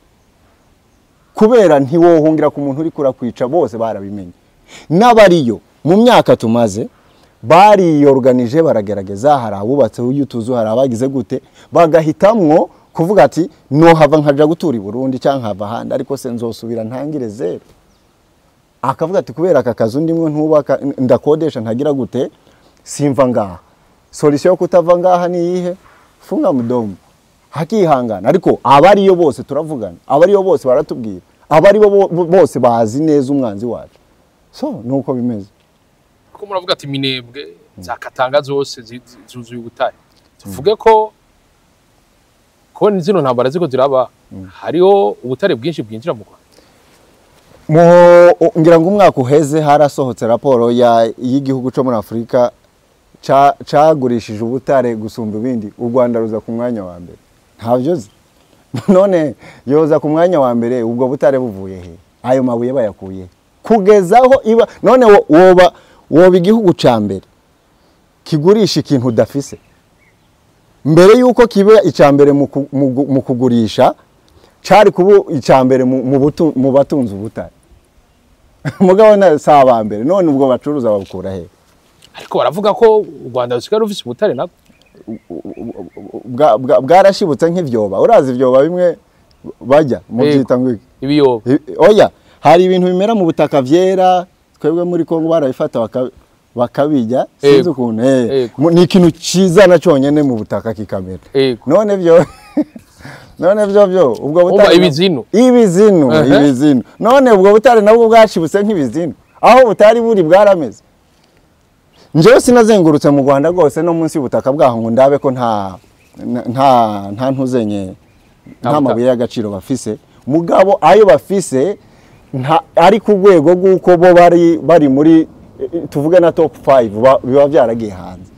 Kubera ntiwohungira ku muntu uri kurakwica, bose barabimenye. N'abariyo mu myaka tumaze bariyorganije, baragerageza, hari abubatse utuzu, hari abagize gute, bagahitamwo kuvuga ati nohava nkaja gutura i Burundi cyangwa nkava ahandi, ariko se nzosubira ntangire zero. Akavuga ati kubera aka kazu ndimwo ntubaka, ndakodesha, ntagira gute, simva ngaha. Solution yo kutava ngaha ni iyihe? Funga mudomo, hakihangana. Ariko abariyo bose turavugana, abariyo bose baratubwira, abaribo bose bazi neza umwanzi wacu. So nuko bimeze. Kuko muravuga ati Minembwe za Katanga zose zuzuye ubutare, tuvuge ko zino ntambara ziko ziraba hariho ubutare bwinshi bwinjira mu Rwanda. Ngira ngo umwaka uheze harasohotse raporo y'igihugu cyo muri Afurika cagurishije ubutare gusumba ibindi, u Rwanda ruza ku mwanya wa mbere. Ntavyo uzi? None yoza ku mwanya wa mbere, ubwo butare buvuye he? Ayo mabuye bayakuye he? Kugezaho iba none woba igihugu ca mbere kigurisha ikintu udafise, mbere yuko kiba ica mbere mu kugurisha, cari kuba ica mbere mu batunze ubutare. Mugabo na si aba mbere. None ubwo bacuruza babukura he? Ariko baravuga ko u Rwanda rusigaye rufise ubutare nabwo. Bwarashibutse nk'ivyoba. Urazi ivyoba bimwe bajya mubyita ngo iki? Ibiyoba. Oya, hari ibintu bimera mu butaka vyera, twebwe muri Kongo barabifata bakabijya, sinzi ukuntu ni ikintu ciza na cyonyene mu butaka kikamera. None byo ubwo Umva butare ibizinu. Ibizinu. Ibizinu. None ubwo butare nabwo bwashibutse nk'ibizinu, aho butari buri bwarameze. Njyewe sinazengurutse mu Rwanda rwose no munsi y'ubutaka bwaho ngo ndabe ko nta ntuzenye, nta butare. Mabuye y'agaciro bafise. Mugabo ayo bafise nta ari ku rwego rw'uko bo bari muri tuvuge na top 5, biba byaragiye hanze,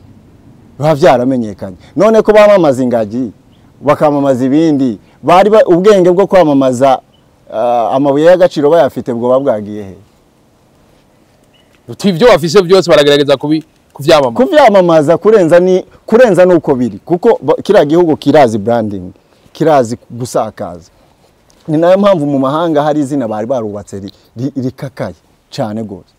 biba byaramenyekanye. None ko bamamaza ingagi, bakamamaza ibindi, bari ubwenge bwo kwamamaza amabuye y'agaciro bayafite bwo bwagiye he? Uti ibyo bafise byose baragerageza kuvyamamaza. Kuvyamamaza kurenza nuko biri, kuko kiriya gihugu kirazi branding, kirazi gusakaza. Ni nayo mpamvu mu mahanga hari izina bari barubatse rikakaye cyane gose.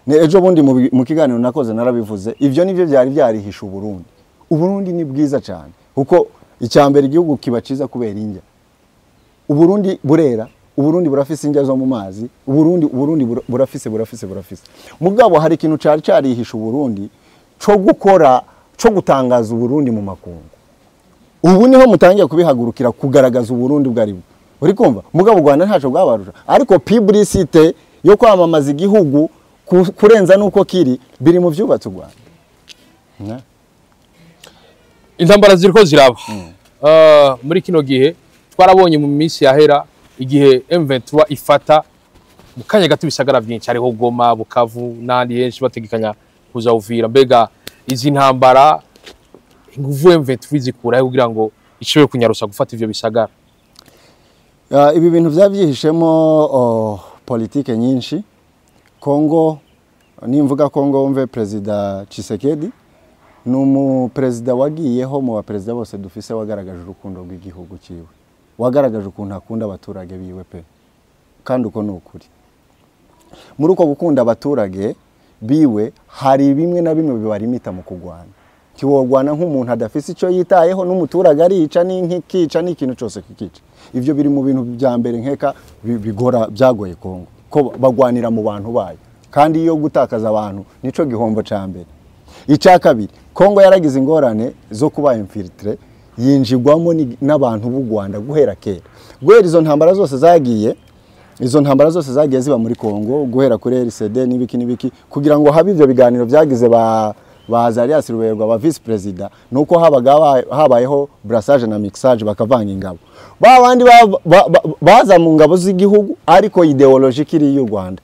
Ni ejo bundi mu kiganiro nakoze narabivuze, ivyo nivyo byari byarihisha Uburundi. Uburundi ni bwiza cyane, kuko icyambere igihugu kiba ciza kubera indya. Uburundi burera, Uburundi burafise indya zo mu mazi, Uburundi burafise. Mugabo hari ikintu cari carihisha Uburundi co gukora, co gutangaza Uburundi mu makungu. Ubu niho mutangiye kubihagurukira, kugaragaza Uburundi bwari bwo. Uri kumva? Mugabo u Rwanda ntaco bwabarusha. Ariko publicité yo kwamamaza igihugu kurenza nuko kiri, biri mu vyubatse u Rwanda. Ne? Intambara ziriko ziraba muri kino gihe, twarabonye mu minsi yahera igihe M23 ifata mu kanya gato ibisagara byinshi, hariho Goma, Bukavu n'ahandi henshi, bategekanya kuza Uvira. Mbega izi ntambara inguvu M23 zikura he kugira ngo ishobore kunyarusa gufata ivyo bisagara? Ibi bintu byabyihishemo politike nyinshi. Kongo, nimvuga Kongo wumve Perezida Tshisekedi, ni umuperezida wagiyeho mu baperezida bose dufise wagaragaje urukundo rw'igihugu cyiwe, wagaragaje ukuntu akunda abaturage biwe pe, kandi uko ni ukuri. Muri uko gukunda abaturage biwe hari bimwe na bimwe bibarimita mu kurwana. Ntiworwana nk'umuntu adafise icyo yitayeho, n'umuturage arica, n'inka ikica, n'ikintu cyose kikica. Ivyo biri mu bintu bya mbere nkeka bigora, byagoye Kongo, ko bagwanira mu bantu bayo, kandi iyo gutakaza abantu nico gihombo ca mbere. Icya kabiri, Kongo yaragize ingorane zo kuba infiltré, yinjigwamo n'abantu b'u Rwanda guhera kera, guhera izo ntambara zose zagiye, izo ntambara zose zagiye ziba muri Kongo guhera kuri RCD n'ibiki n'ibiki, kugira ngo habe ivyo biganiro byagize ba Azarias Ruberwa ba vice president, nuko habaga habayeho brassage na mixage, bakavanga ingabo, ba bandi baza mu ngabo z'igihugu ariko idéologie kiri y'u Rwanda,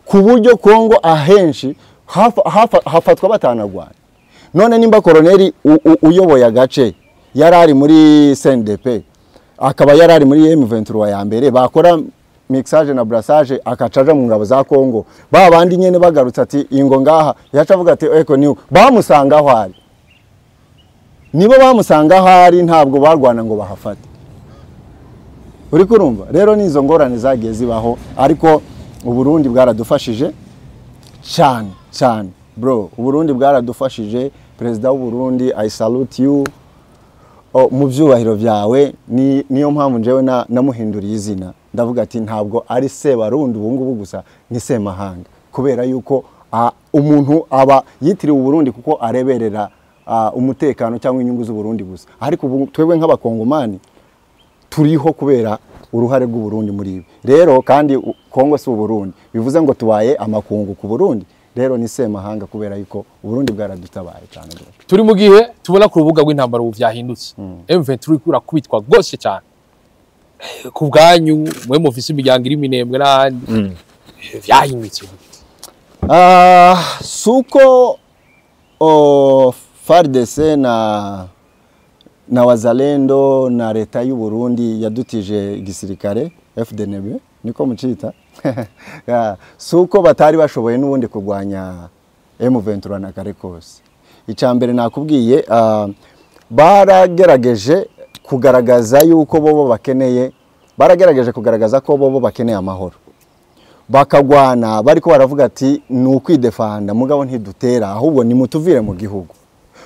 ku buryo Kongo ahenshi hafatwa batanagwana. None nimba koroneri uyoboye agace yari ari muri CNDP, akaba yari ari muri M23 ya mbere, bakora mixage na brassage akacaja mu ngabo za Kongo, ba bandi nyene bagarutse ati ingo ngaha, yaca avuga ati eko ni bamusanga aho ari, nibo bamusanga aho ari, ntabwo barwana ngo bahafate. Uri kurumva rero nizo ngorane zagiye zibaho, ariko Uburundi bwaradufashije cyane cyane bro. Uburundi bwaradufashije. Perezida w'u Burundi, I salute you. Oh, mu byubahiro byawe. Niyo mpamvu njyewe namuhinduriye izina, ndavuga ati ntabwo ari Sebarundi ubu ngubu gusa, ni Semahanga, kubera yuko umuntu aba yitiriwe Uburundi kuko areberera umutekano cyangwa inyungu z'Uburundi gusa, ariko ubu twebwe nk'abakongomani turiho kubera uruhare rw'Uburundi muri ibi. Rero kandi Kongo si Uburundi, bivuze ngo tubaye amakungu ku Burundi. Rero ni Semahanga kubera yuko Uburundi bwaradutabaye cyane rwose. Turi mu gihe tubona ku rubuga rw'intambara ubu vyahindutse, M23 iriko irakubitwa rwose cyane. Ku bwanyu mwe mufise imiryango iri Minembwe n'ahandi, vyahindutse gute? Suko FARDC na Wazalendo na leta y'u Burundi yadutije igisirikare FDNB, niko mucita. Yeah. Suko batari bashoboye n'ubundi kurwanya M23 na kare kose. Icambere nakubwiye, baragerageje kugaragaza yuko bobo bakeneye, baragerageje kugaragaza ko bobo bakeneye amahoro, bakagwana bariko baravuga ati ni ukwidefanda, mugabo ntidutera, ahubwo nimutuvire mu gihugu.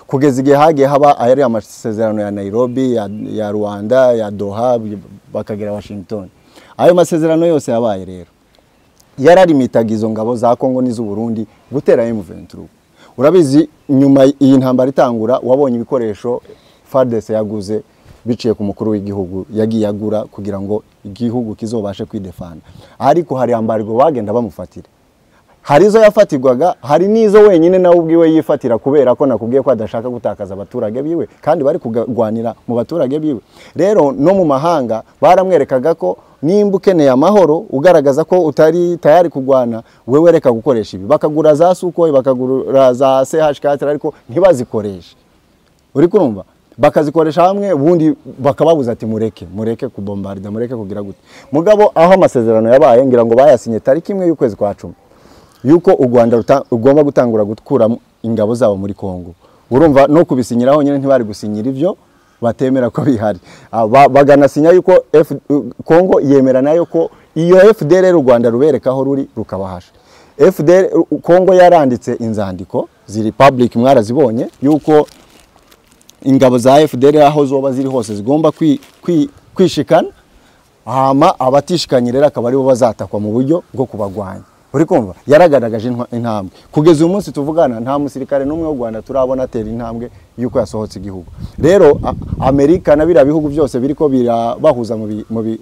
Kugeza igihe hagiye haba ayari amasezerano ya Nairobi, ya Rwanda, ya Doha, bakagera Washington. Ayo masezerano yose yabaye rero yararimitaga izo ngabo za Kongo n'iz'u Burundi gutera M23. Urabizi, nyuma iyi ntambara itangura, wabonye ibikoresho FARDC yaguze biciye ku mukuru w'igihugu, yagiye agura kugira ngo igihugu kizobashe kwidefanda, ariko hari embargo bagenda bamufatira. Hari izo yafatirwaga, hari n'izo wenyine nawe ubwiwe yifatira, kubera ko nakubwiye ko adashaka gutakaza abaturage biwe, kandi bari kugwanira mu baturage biwe. Rero no mu mahanga baramwerekaga ko nimba ukeneye amahoro, ugaragaza ko utari tayari kugwana, wewe reka gukoresha ibi. Bakagura za Sukhoi, bakagura za CH4, ariko ntibazikoreshe. Uri kurumva, bakazikoresha hamwe, ubundi bakababuza ati mureke, mureke kubombarda, mureke kugira gute. Mugabo aho amasezerano yabaye, ngira ngo bayasinye tariki 1 y'ukwezi kwa 10, yuko u Rwanda rugomba gutangura gukura ingabo zabo muri Kongo. Urumva no kubisinyiraho nyine ntibari gusinyira ivyo batemera ko bihari. Baganasinya yuko Kongo yemera nayo ko iyo FDLR u Rwanda rubereka aho ruri rukabahasha. FDLR Kongo yaranditse inzandiko ziri public, mwarazibonye, yuko ingabo za FDLR aho zoba ziri hose zigomba kwishikana, hama abatishikanye rero akaba aribo bazatakwa mu buryo bwo kubagwanya. Uri kumva yaragaragaje intambwe. Kugeza uyu munsi tuvugana, nta musirikare n'umwe w'u Rwanda turabona atera intambwe yuko yasohotse igihugu. Rero Amerika na biriya bihugu byose biriko birabahuza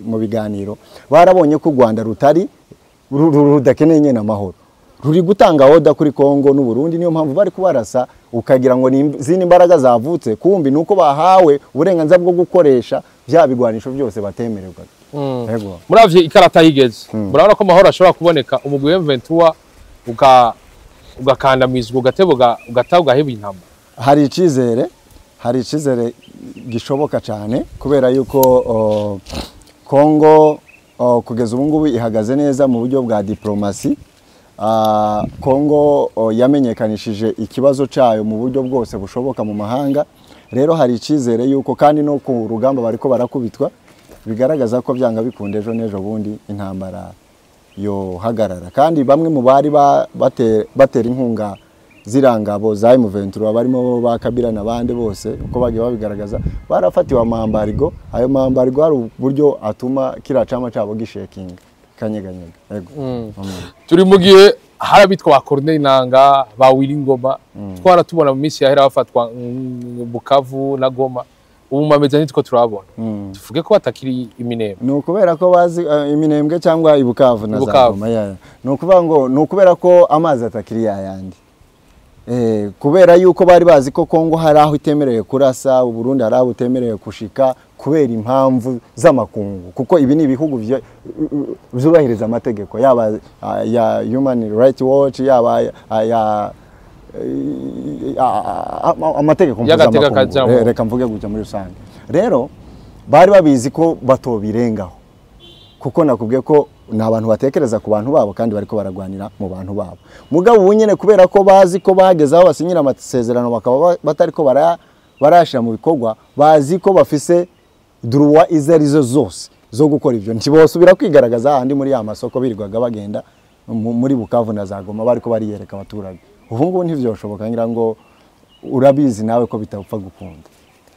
mu biganiro, barabonye ko u Rwanda rutari rudakeneye nyene amahoro, ruri gutanga oda kuri Kongo n'u Burundi. Niyo mpamvu bari kubarasa ukagira ngo ni izindi mbaraga zavutse, kumbi nuko bahawe uburenganzira bwo gukoresha bya bigwanisho byose batemererwaga. Yego. Muravye ikarata yigeze, murabona ko amahoro ashobora kuboneka, umugwi wa M23 ugakandamizwa, ugateboga, ugata, ugaheba intambara? Hari icizere gishoboka cyane, kubera yuko Kongo kugeza ubu ngubu ihagaze neza mu buryo bwa diplomasi. Kongo yamenyekanishije ikibazo cyayo mu buryo bwose bushoboka mu mahanga. Rero hari icizere yuko, kandi no ku rugamba bariko barakubitwa, bigaragaza ko byanga bikunda ejo n'ejo bundi intambara yohagarara. Kandi bamwe mu bari batera inkunga zirangabo za M23, barimo ba Kabila n'abandi bose, uko bagiye babigaragaza, barafatiwe amambargo. Ayo mambargo hari uburyo atuma kiriya cama cabo gishekinga, kanyeganyega. Yego. Turi mu gihe hari abitwa ba Corneille Nanga, ba Willy Ngoma, twara tubona mu minsi yahera bafatwa Bukavu na Goma. Ubu mameze nitwo turabona, tuvuge ko batakiri iminembwe? Ni ukubera ko bazi iminembwe cyangwa ibukavu na za Bukavu. Goma, ya. Ni ukuvuga ngo ni ukubera ko amazi atakiri yayandi. Kubera yuko bari bazi ko Kongo hari aho itemerewe kurasa, u Burundi hari aho utemerewe kushika kubera impamvu z'amakungu, kuko ibi ni ibihugu vyubahiriza amategeko, yaba ya Human Rights Watch, yaba ya amategeko Y'agateka mpuzamakungu. kajambo. Reka mvuge gutya muri rusange. Rero bari babizi ko batobirengaho, kuko nakubwiye ko ni abantu batekereza ku bantu babo kandi bariko baragwanira mu bantu babo. Mugabo ubu nyene kubera ko bazi ko bageze aho basinyira amasezerano bakaba batariko barayashira mu bikorwa, bazi ko bafise droit izo arizo zose. zo gukora ibyo. Ntibosubira kwigaragaza ahandi muri ya masoko birirwaga bagenda muri Bukavu na za Goma bariko bariyereka abaturage. Ubu ngubu ntivyoshoboka, ngira ngo urabizi nawe ko bitapfa gukunda.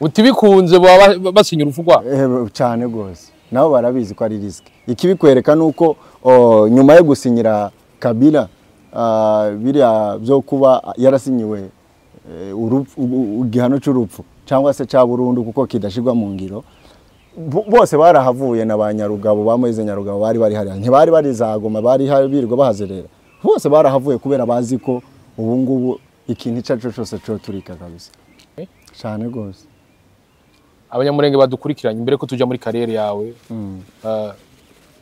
Uti bikunze baba basinya urupfu rwabo. Cyane rwose, nabo barabizi ko ari risque. Ikibikwereka nuko nyuma yo gusinyira Kabila biriya byo kuba yarasinyiwe igihano cy'urupfu cyangwa se cya burundu kuko kidashirwa mu ngiro, bose barahavuye na ba Nyarugabo, ba Moise Nyarugabo bari bari hariya, ntibari bari za Goma, bari birirwa bahazerera, bose barahavuye kubera bazi ko ubu ngubu ikintu icyo ari cyo cyose cyoturika kabisa cyane rwose. Abanyamurenge badukurikiranye, mbere ko tuja muri carrière yawe,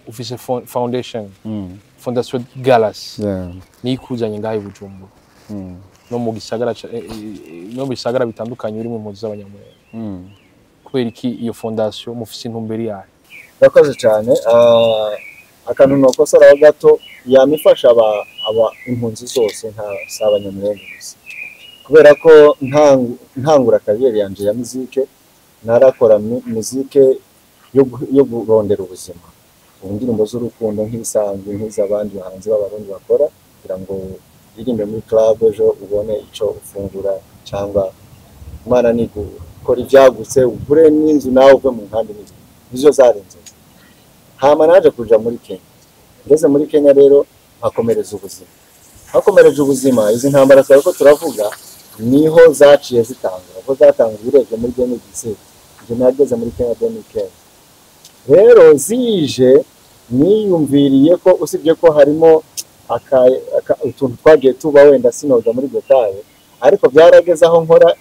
ufise foundation, Fondation Galas, niyo ikuzanye ngaho i Bujumbura no mu gisagara no mu bisagara bitandukanye uri mu mpunzi z'Abanyamurenge. Kubera iki iyo fondation? Mufise intumbero yayo? Urakoze cyane. Akantu nokosoraho gato, yamifasha aba impunzi zose, nta si Abanyamurenge gusa, kubera ko ntangura carrière yanje ya muzike, narakora muzike yo kurondera ubuzima, ubu indirimbo z'urukundo nk'ibisanzwe, nk'iz'abandi bahanzi b'Abarundi bakora, kugira ngo uririmbe muri club ejo ubone ico ufungura, cyangwa Imana ni gukora ibyagutse ugure n'inzu nawe uve mu nkambi n'inzu. Nizo zari inzozi. Hama naje kuja muri Kenya. Ngeze muri Kenya rero hakomereza ubuzima, hakomereje ubuzima. Izi ntambara twari ko turavuga niho zaciye zitangura, kuko zatanguye urebye muri 2017, njye nageze muri Kenya 2015. Rero zije niyumviriye ko usibye ko harimo utuntu twagiye tuba, wenda sinoga muri détail, ariko byarageze aho nkora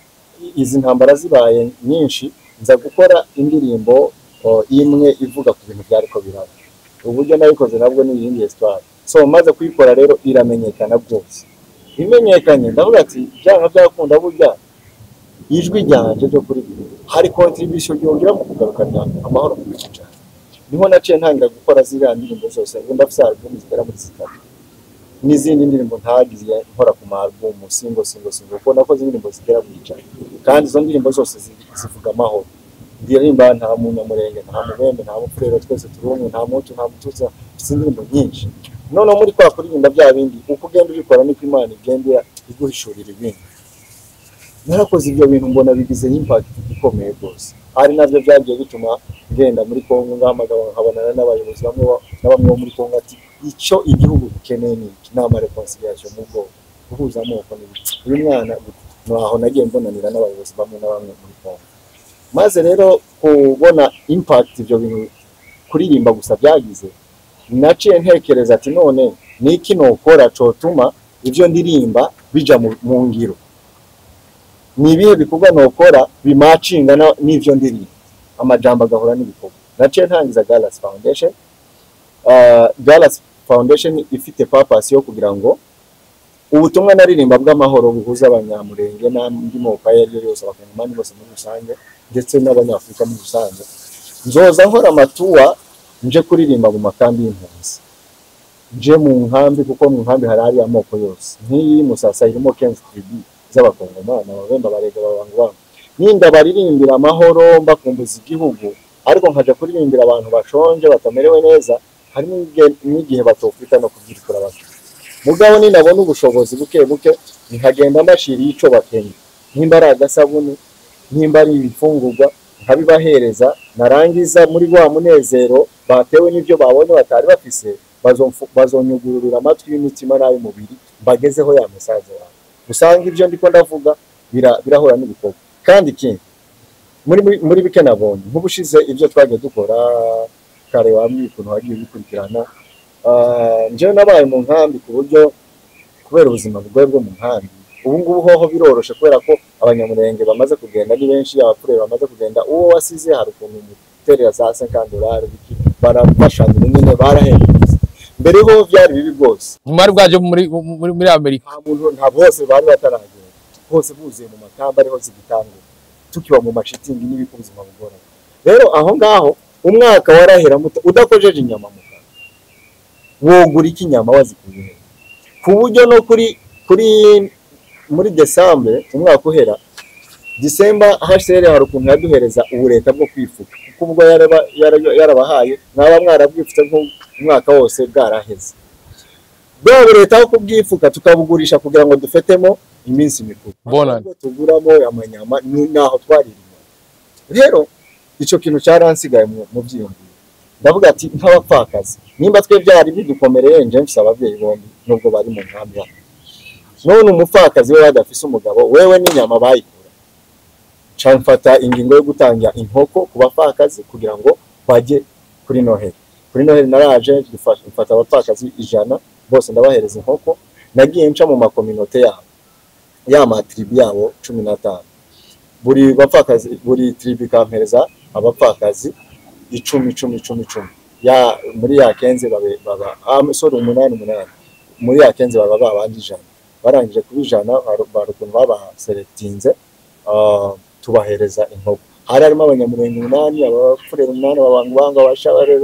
izi ntambara zibaye nyinshi, nza gukora indirimbo imwe ivuga ku bintu byariko biraba. Uburyo nabikoze nabwo ni iyindi histoire. So maze kuyikora rero iramenyekana rwose. Imenyekanye ndavuga ati byanga byakunda, burya ijwi ryanje ryo kuri hari contribution ryongera mu kugarukana amahoro mu gihugu cyanjye. Niho naciye ntangira gukora ziriya ndirimbo zose. Ubu ndafise album zigera muri 3 n'izindi ndirimbo ntagize nkora ku ma album single, single, single, kuko nakoze indirimbo zigera mu 100, kandi izo ndirimbo zose zivuga amahoro. Ndirimba nta Munyamurenge, nta Mubembe, nta Mupfurero, twese turi umwe, nta Mutu, nta Mututsi. Mfite indirimbo nyinshi. Noneho muri kwa kuririmba bya bindi, uko ugenda ubikora niko Imana igenda iguhishurira ibindi. Narakoze ibyo bintu mbona bigize impact ikomeye rwose, ari nabyo byagiye bituma ngenda muri Kongo, ngahamagara nkabonana n'abayobozi bamwe na bamwe bo muri Kongo, ati icyo igihugu gikeneye ni iki? Ni ama réconciliation mu bwoko, guhuza amoko n'ibiki. Uyu mwana aho nagiye mbonanira n'abayobozi bamwe na bamwe muri Kongo. Maze rero kubona impact ibyo bintu kuririmba gusa byagize, naciye ntekereza ati none ni iki nokora cotuma ibyo ndirimba bija mu ngiro? Ni ibihe bikorwa nokora bimacinga n'ivyo ndirimba, amajambo agahura n'ibikorwa? Naciye ntangiza Galas Foundation. Galas Foundation ifite purpose yo kugira ngo ubutumwa naririmba bw'amahoro buhuza Abanyamurenge n'andi moko ayo ari yo yose, Abakongomani bose muri rusange, ndetse n'Abanyafurika muri rusange. Nzoza nkora ama tour, nje kuririmba mu makambi y'impunzi, nje mu nkambi, kuko mu nkambi hari amoko yose. Nk'iyi Musasa irimo 15 tribu z'Abakongomani, Ababemba, Abarega, Ababangu. Ninda baririmbira amahoro mbakumbuza igihugu, ariko nkaja kuririmbira abantu bashonje batamerewe neza, hari n'igihe batofita no kubyirikura bafite. Mugabo ninabona ubushobozi buke buke, nkagenda mbashiriye ico bakenye, nimba ari agasabuni, nimba ari ibifungurwa, nkabibahereza. Narangiza muri wa munezero batewe n'ibyo babonye batari bafise, bazonyugururira amatwi y'imitima n'ay'umubiri, mbagezeho ya message yawe. Usanga ibyo ndiko ndavuga birahura n'ibikorwa. Kandi ikindi, muri bike nabonye nk'ubushize ibyo twagiye dukora kare, wambwiye ukuntu wagiye bikurikirana. Njyewe nabaye mu nkambi ku buryo kubera ubuzima bugoye bwo mu nkambi, ubu ngubu hoho biroroshe kubera ko Abanyamurenge bamaze kugenda ni benshi, Abapfurere bamaze kugenda. Uwo wasize hari ukuntu umuterera za $50 biki, barafashanya nyine, barahembutse. Mbere ho byari bibi rwose. Ntimwari bwaje muri Amerika? Nta muntu, nta, bose bari bataragenda, bose buzuye mu makamba, ariho zigitangura, tukiba mu mashitingi n'ibiko, ubuzima bugoranye. Rero aho ngaho umwaka warahera udakojeje inyama mu kanwa. Wogura iki inyama wazikuye he? Ku buryo no kuri muri Décembre umwaka uhera December HCR hari ukuntu yaduhereza ubureta bwo kwifuka, kuko ubwo yarabahaye mwaba mwarabwifutse nk'umwaka wose bwaraheze. Bwa bureta aho kubwifuka tukabugurisha kugira ngo dufetemo iminsi mikuru. Bonane. Tuguramo amanyama naho twaririmo. Rero ico kintu cyaransigaye mu byiyumviro. Ndavuga ati nk'abapfakazi nimba twe byari bidukomereye, nje mfise abavyeyi bombi nubwo bari mu nkambi hano. None umupfakazi we badafise umugabo wewe n'inyama bayikura. Nca mfata ingingo yo gutanga inkoko ku bapfakazi kugira ngo bajye kuri Noheli. Kuri Noheli naraje mfata abapfakazi 100 bose ndabahereza inkoko. Nagiye nca mu makominote yabo ya matribu yabo 15. Buri bapfakazi, buri tribu ikampereza abapfakazi 10 10 10 10. Ya muri ya kenze babe baba sorry 8 8. Muri ya kenze baba babandi 100. Barangije kubijana barukuntu babaselectinze tubahereza inkoko. Hari harimo abanyamurenge 8, abapfurere 8, ababangubanga, abashabare.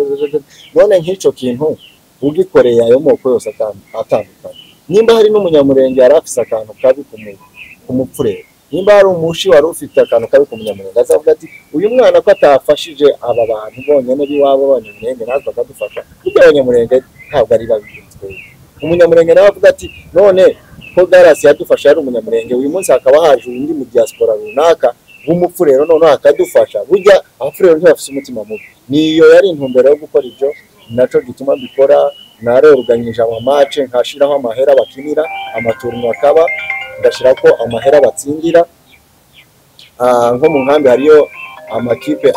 None nk'ico kintu ugikoreye ayo moko yose atandukanye. Nimba hari n'umunyamurenge yari afise akantu kabi ku mupfurere, nimba hari umushi wari ufite akantu kabi ku munyamurenge, azavuga ati uyu mwana ko atafashije aba bantu bonyene b'iwabo b'abanyamurenge natwe akadufasha, kuko abanyamurenge ntabwo ari babi twebwe. Umunyamurenge nawe avuga ati none ko Garasi yadufasha yari umunyamurenge, uyu munsi hakaba haje undi mu diaspora runaka w'umupfurero noneho akadufasha. Burya abapfurero ntibafise umutima mubi. Niyo yari intumbero yo gukora ibyo, naco gituma mbikora. Narorganije amamace nkashiraho amahera bakinira, amaturno akaba ndashirako amahera batsindira. Nko mu nkambi hariyo amakipe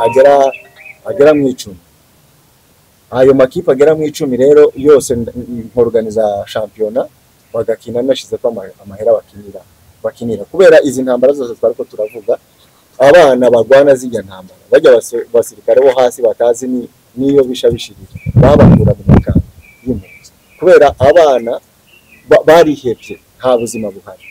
agera mu 10. Ayo makipe agera mu 10 rero yose nkorganiza shampiyona bagakina nashizeko amahera bakinira. Kubera izi ntambara zose twariko turavuga, abana bagwana zijya ntambara bajya basirikare bo hasi batazi niyo bisha bishirira babakura mu makambi y'impunzi. Kubera abana barihebye nta buzima buhari,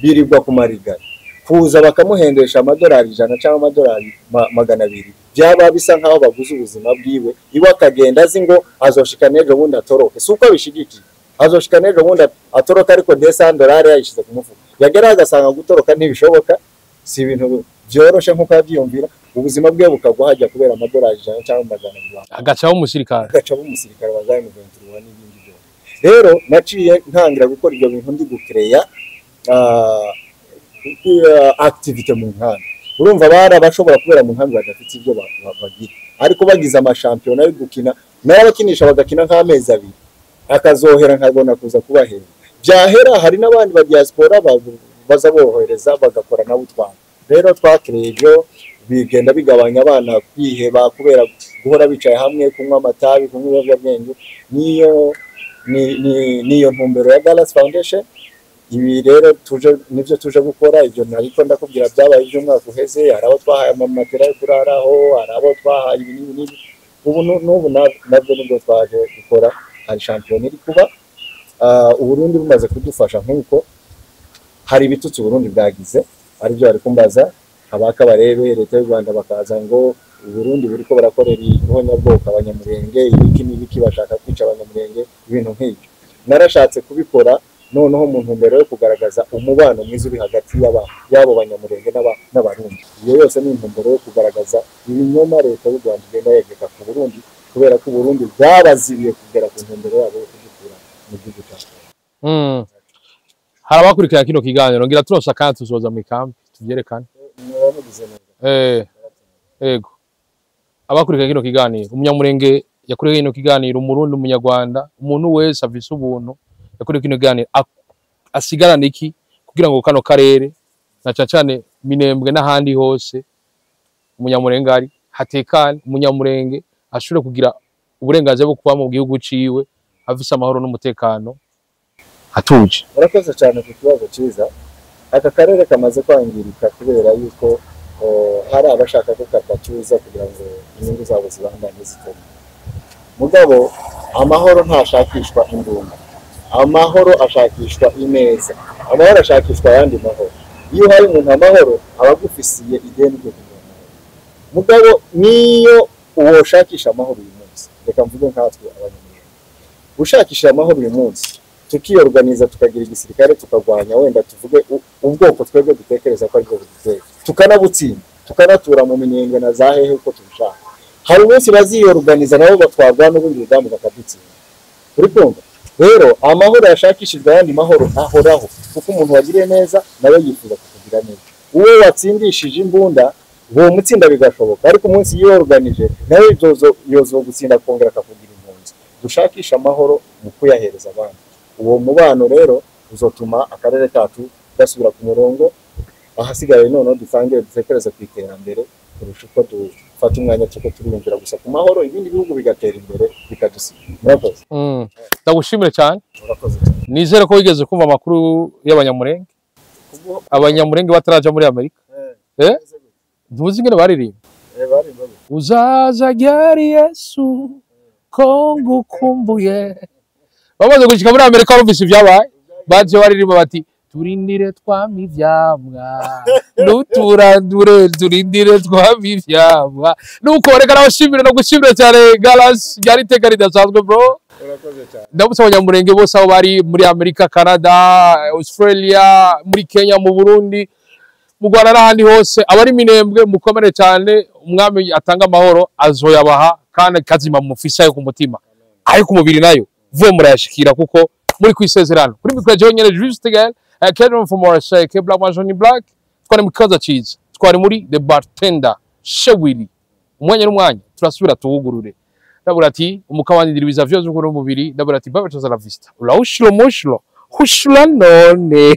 birirwa ku marigara, kuza bakamuhendesha amadolari 100 cyangwa amadolari 200, byaba bisa nkaho baguze ubuzima bwiwe. Iwe akagenda azi ngo azoshika n'ejo bundi atoroke, si uko abishigikiye, azoshika n'ejo bundi atoroka, ariko $200 yayishize ku mufuka. Yagera agasanga gutoroka ntibishoboka, si ibintu byoroshe nkuko yabyiyumvira, ubuzima bwe bukagwa hajya kubera amadolari 100 cyangwa 200. Agacaho umusirikare, agacaho umusirikare wa M23 n'ibindi byose. Rero naciye ntangira gukora ibyo bintu ndi gucreya activité mu nkambi. Urumva bara bashobora kubera mu nkambi badafite ibyo bagira, ariko bagize amashampiyona yo gukina, narabakinisha bagakina nk'amezi 2, akazohera nkabona kuza kubahera. Byahera hari n'abandi ba diaspora baza bohereza bagakora nabo utwana. Rero twakreye ibyo bigenda bigabanya abana kwiheba kubera guhora bicaye hamwe, kunywa amatabi, kunywa ibiyobyabwenge. Niyo ntumbero ya Dallas Foundation. Ibi rero tuje nivyo tuje gukora. Ibyo nariko ndakubwira byabaye iby'umwaka uheze, hari abo twahaye amamatera yo kuraraho, hari abo twahaye ibi n'ibi n'ibi. Ubu n'ubu nabyo nibwo twaje gukora. Hari shampiyona iri kuba. Uburundi bumaze kudufasha nk'uko hari ibitutsi Uburundi bwagize, aribyo bari kumbaza abaka barebe leta y'u Rwanda bakaza ngo Uburundi buriko barakorera ihonyabwoko abanyamurenge, ibiki n'ibiki, bashaka kwica abanyamurenge, ibintu nk'ibyo. Narashatse kubikora noneho mu ntumbero yo kugaragaza umubano mwiza uri hagati y'abo banyamurenge n'abarundi. Iyo yose ni intumbero yo kugaragaza ibinyoma leta y'u Rwanda igenda yegeka ku Burundi, kubera ko Uburundi bwabazibiye kugera ku ntumbero yabo yo kudukura mu gihugu cyacu. Hari abakurikira kino kiganiro ngira turonsa kandi tuzoza mu ikambi tuvyerekane. Ego. Abakurikira kino kiganiro, umunyamurenge yakurikira kino kiganiro, umurundi, umunyarwanda, umuntu wese afise ubuntu yakurikira kino kiganiro asigarana iki kugira ngo kano karere na cane cane Minembwe n'ahandi hose umunyamurenge ari hatekane, umunyamurenge ashobore kugira uburenganzira bwo kuba mu gihugu ciwe afise amahoro n'umutekano atuje. Murakoze cyane ku kibazo cyiza. Aka karere kamaze kwangirika kubera yuko hari abashaka ko katatuza kugira ngo inyungu zabo zibandanye zitore. Mugabo amahoro ntashakishwa imbunda, amahoro ashakishwa ineza, amahoro ashakishwa ayandi mahoro. Iyo hari umuntu amahoro aba agufisiye ideni ryo kugira amahoro. Mugabo niyo uwoshakisha amahoro uyu munsi, reka mvuge nkatwe abanyamurenge, ushakisha amahoro uyu munsi tukiyorganiza tukagira igisirikare tukagwanya wenda tuvuge ubwoko twebwe dutekereza ko aribwo buduteye, Tukanabutsinda, tukanatura mu minyenga na za hehe uko tubishaka. Hari umunsi baziyoruganiza nabo batwarwa n'ubundi rugamba bakadutsinda. Uri kumva? Rero amahoro yashakishijwe ayandi mahoro ahoraho, kuko umuntu wagiriye neza nawe yifuza kukugira neza. Uwo watsindishije imbunda uwo mutsinda bigashoboka, ariko umunsi yiyoruganije nawe yozo gutsinda kongera akakugira impunzi. Dushakisha amahoro mu kuyahereza abandi. Uwo mubano rero uzotuma akarere kacu gasubira ku murongo, ahasigaye noneho dutangire dutekereze ku iterambere kurusha uko dufata umwanya tuko turiyumvira gusa ku mahoro, ibindi bihugu bigatera imbere bikadusiga. Murakoze. Ndagushimire cyane. Murakoze cyane. Nizere ko wigeze kumva amakuru y'Abanyamurenge, Abanyamurenge bataraja muri Amerika. Ntuzi ingene baririmba? Uzaza ryari Yesu ko ngukumbuye. Bamaze gushika muri Amerika barumvise ibyabaye, baje baririmba bati turindire twama ivyamwa, nuturandure turindire twama ivyamwa. Nuko reka nabashimire no gushimira cyane Galas, ryari iteka ridasanzwe bro. Urakoze cyane. Ndabutse Abanyamurenge bose aho bari muri Amerika, Canada, Australia, muri Kenya, mu Burundi, mu Rwanda n'ahandi hose, abari Minembwe mukomere cyane. Umwami atanga amahoro azoyabaha kandi kazima mufise ayo ku mutima, ayo ku mubiri nayo vuba murayashikira kuko muri kwisezerano. Kuri mikoro jewe nyene Juste Gael, Kevin from RSA, K Black Johnny Black, twari mu kibazo ciza, twari muri The Bartender Shewili. Umwanya n'umwanya turasubira tuwugurure. Ndabura ati umukabandira ibiza vyose uko n'umubiri, ndabura ati baba tuza la vista. Ulaushlo mushlo, hushla none.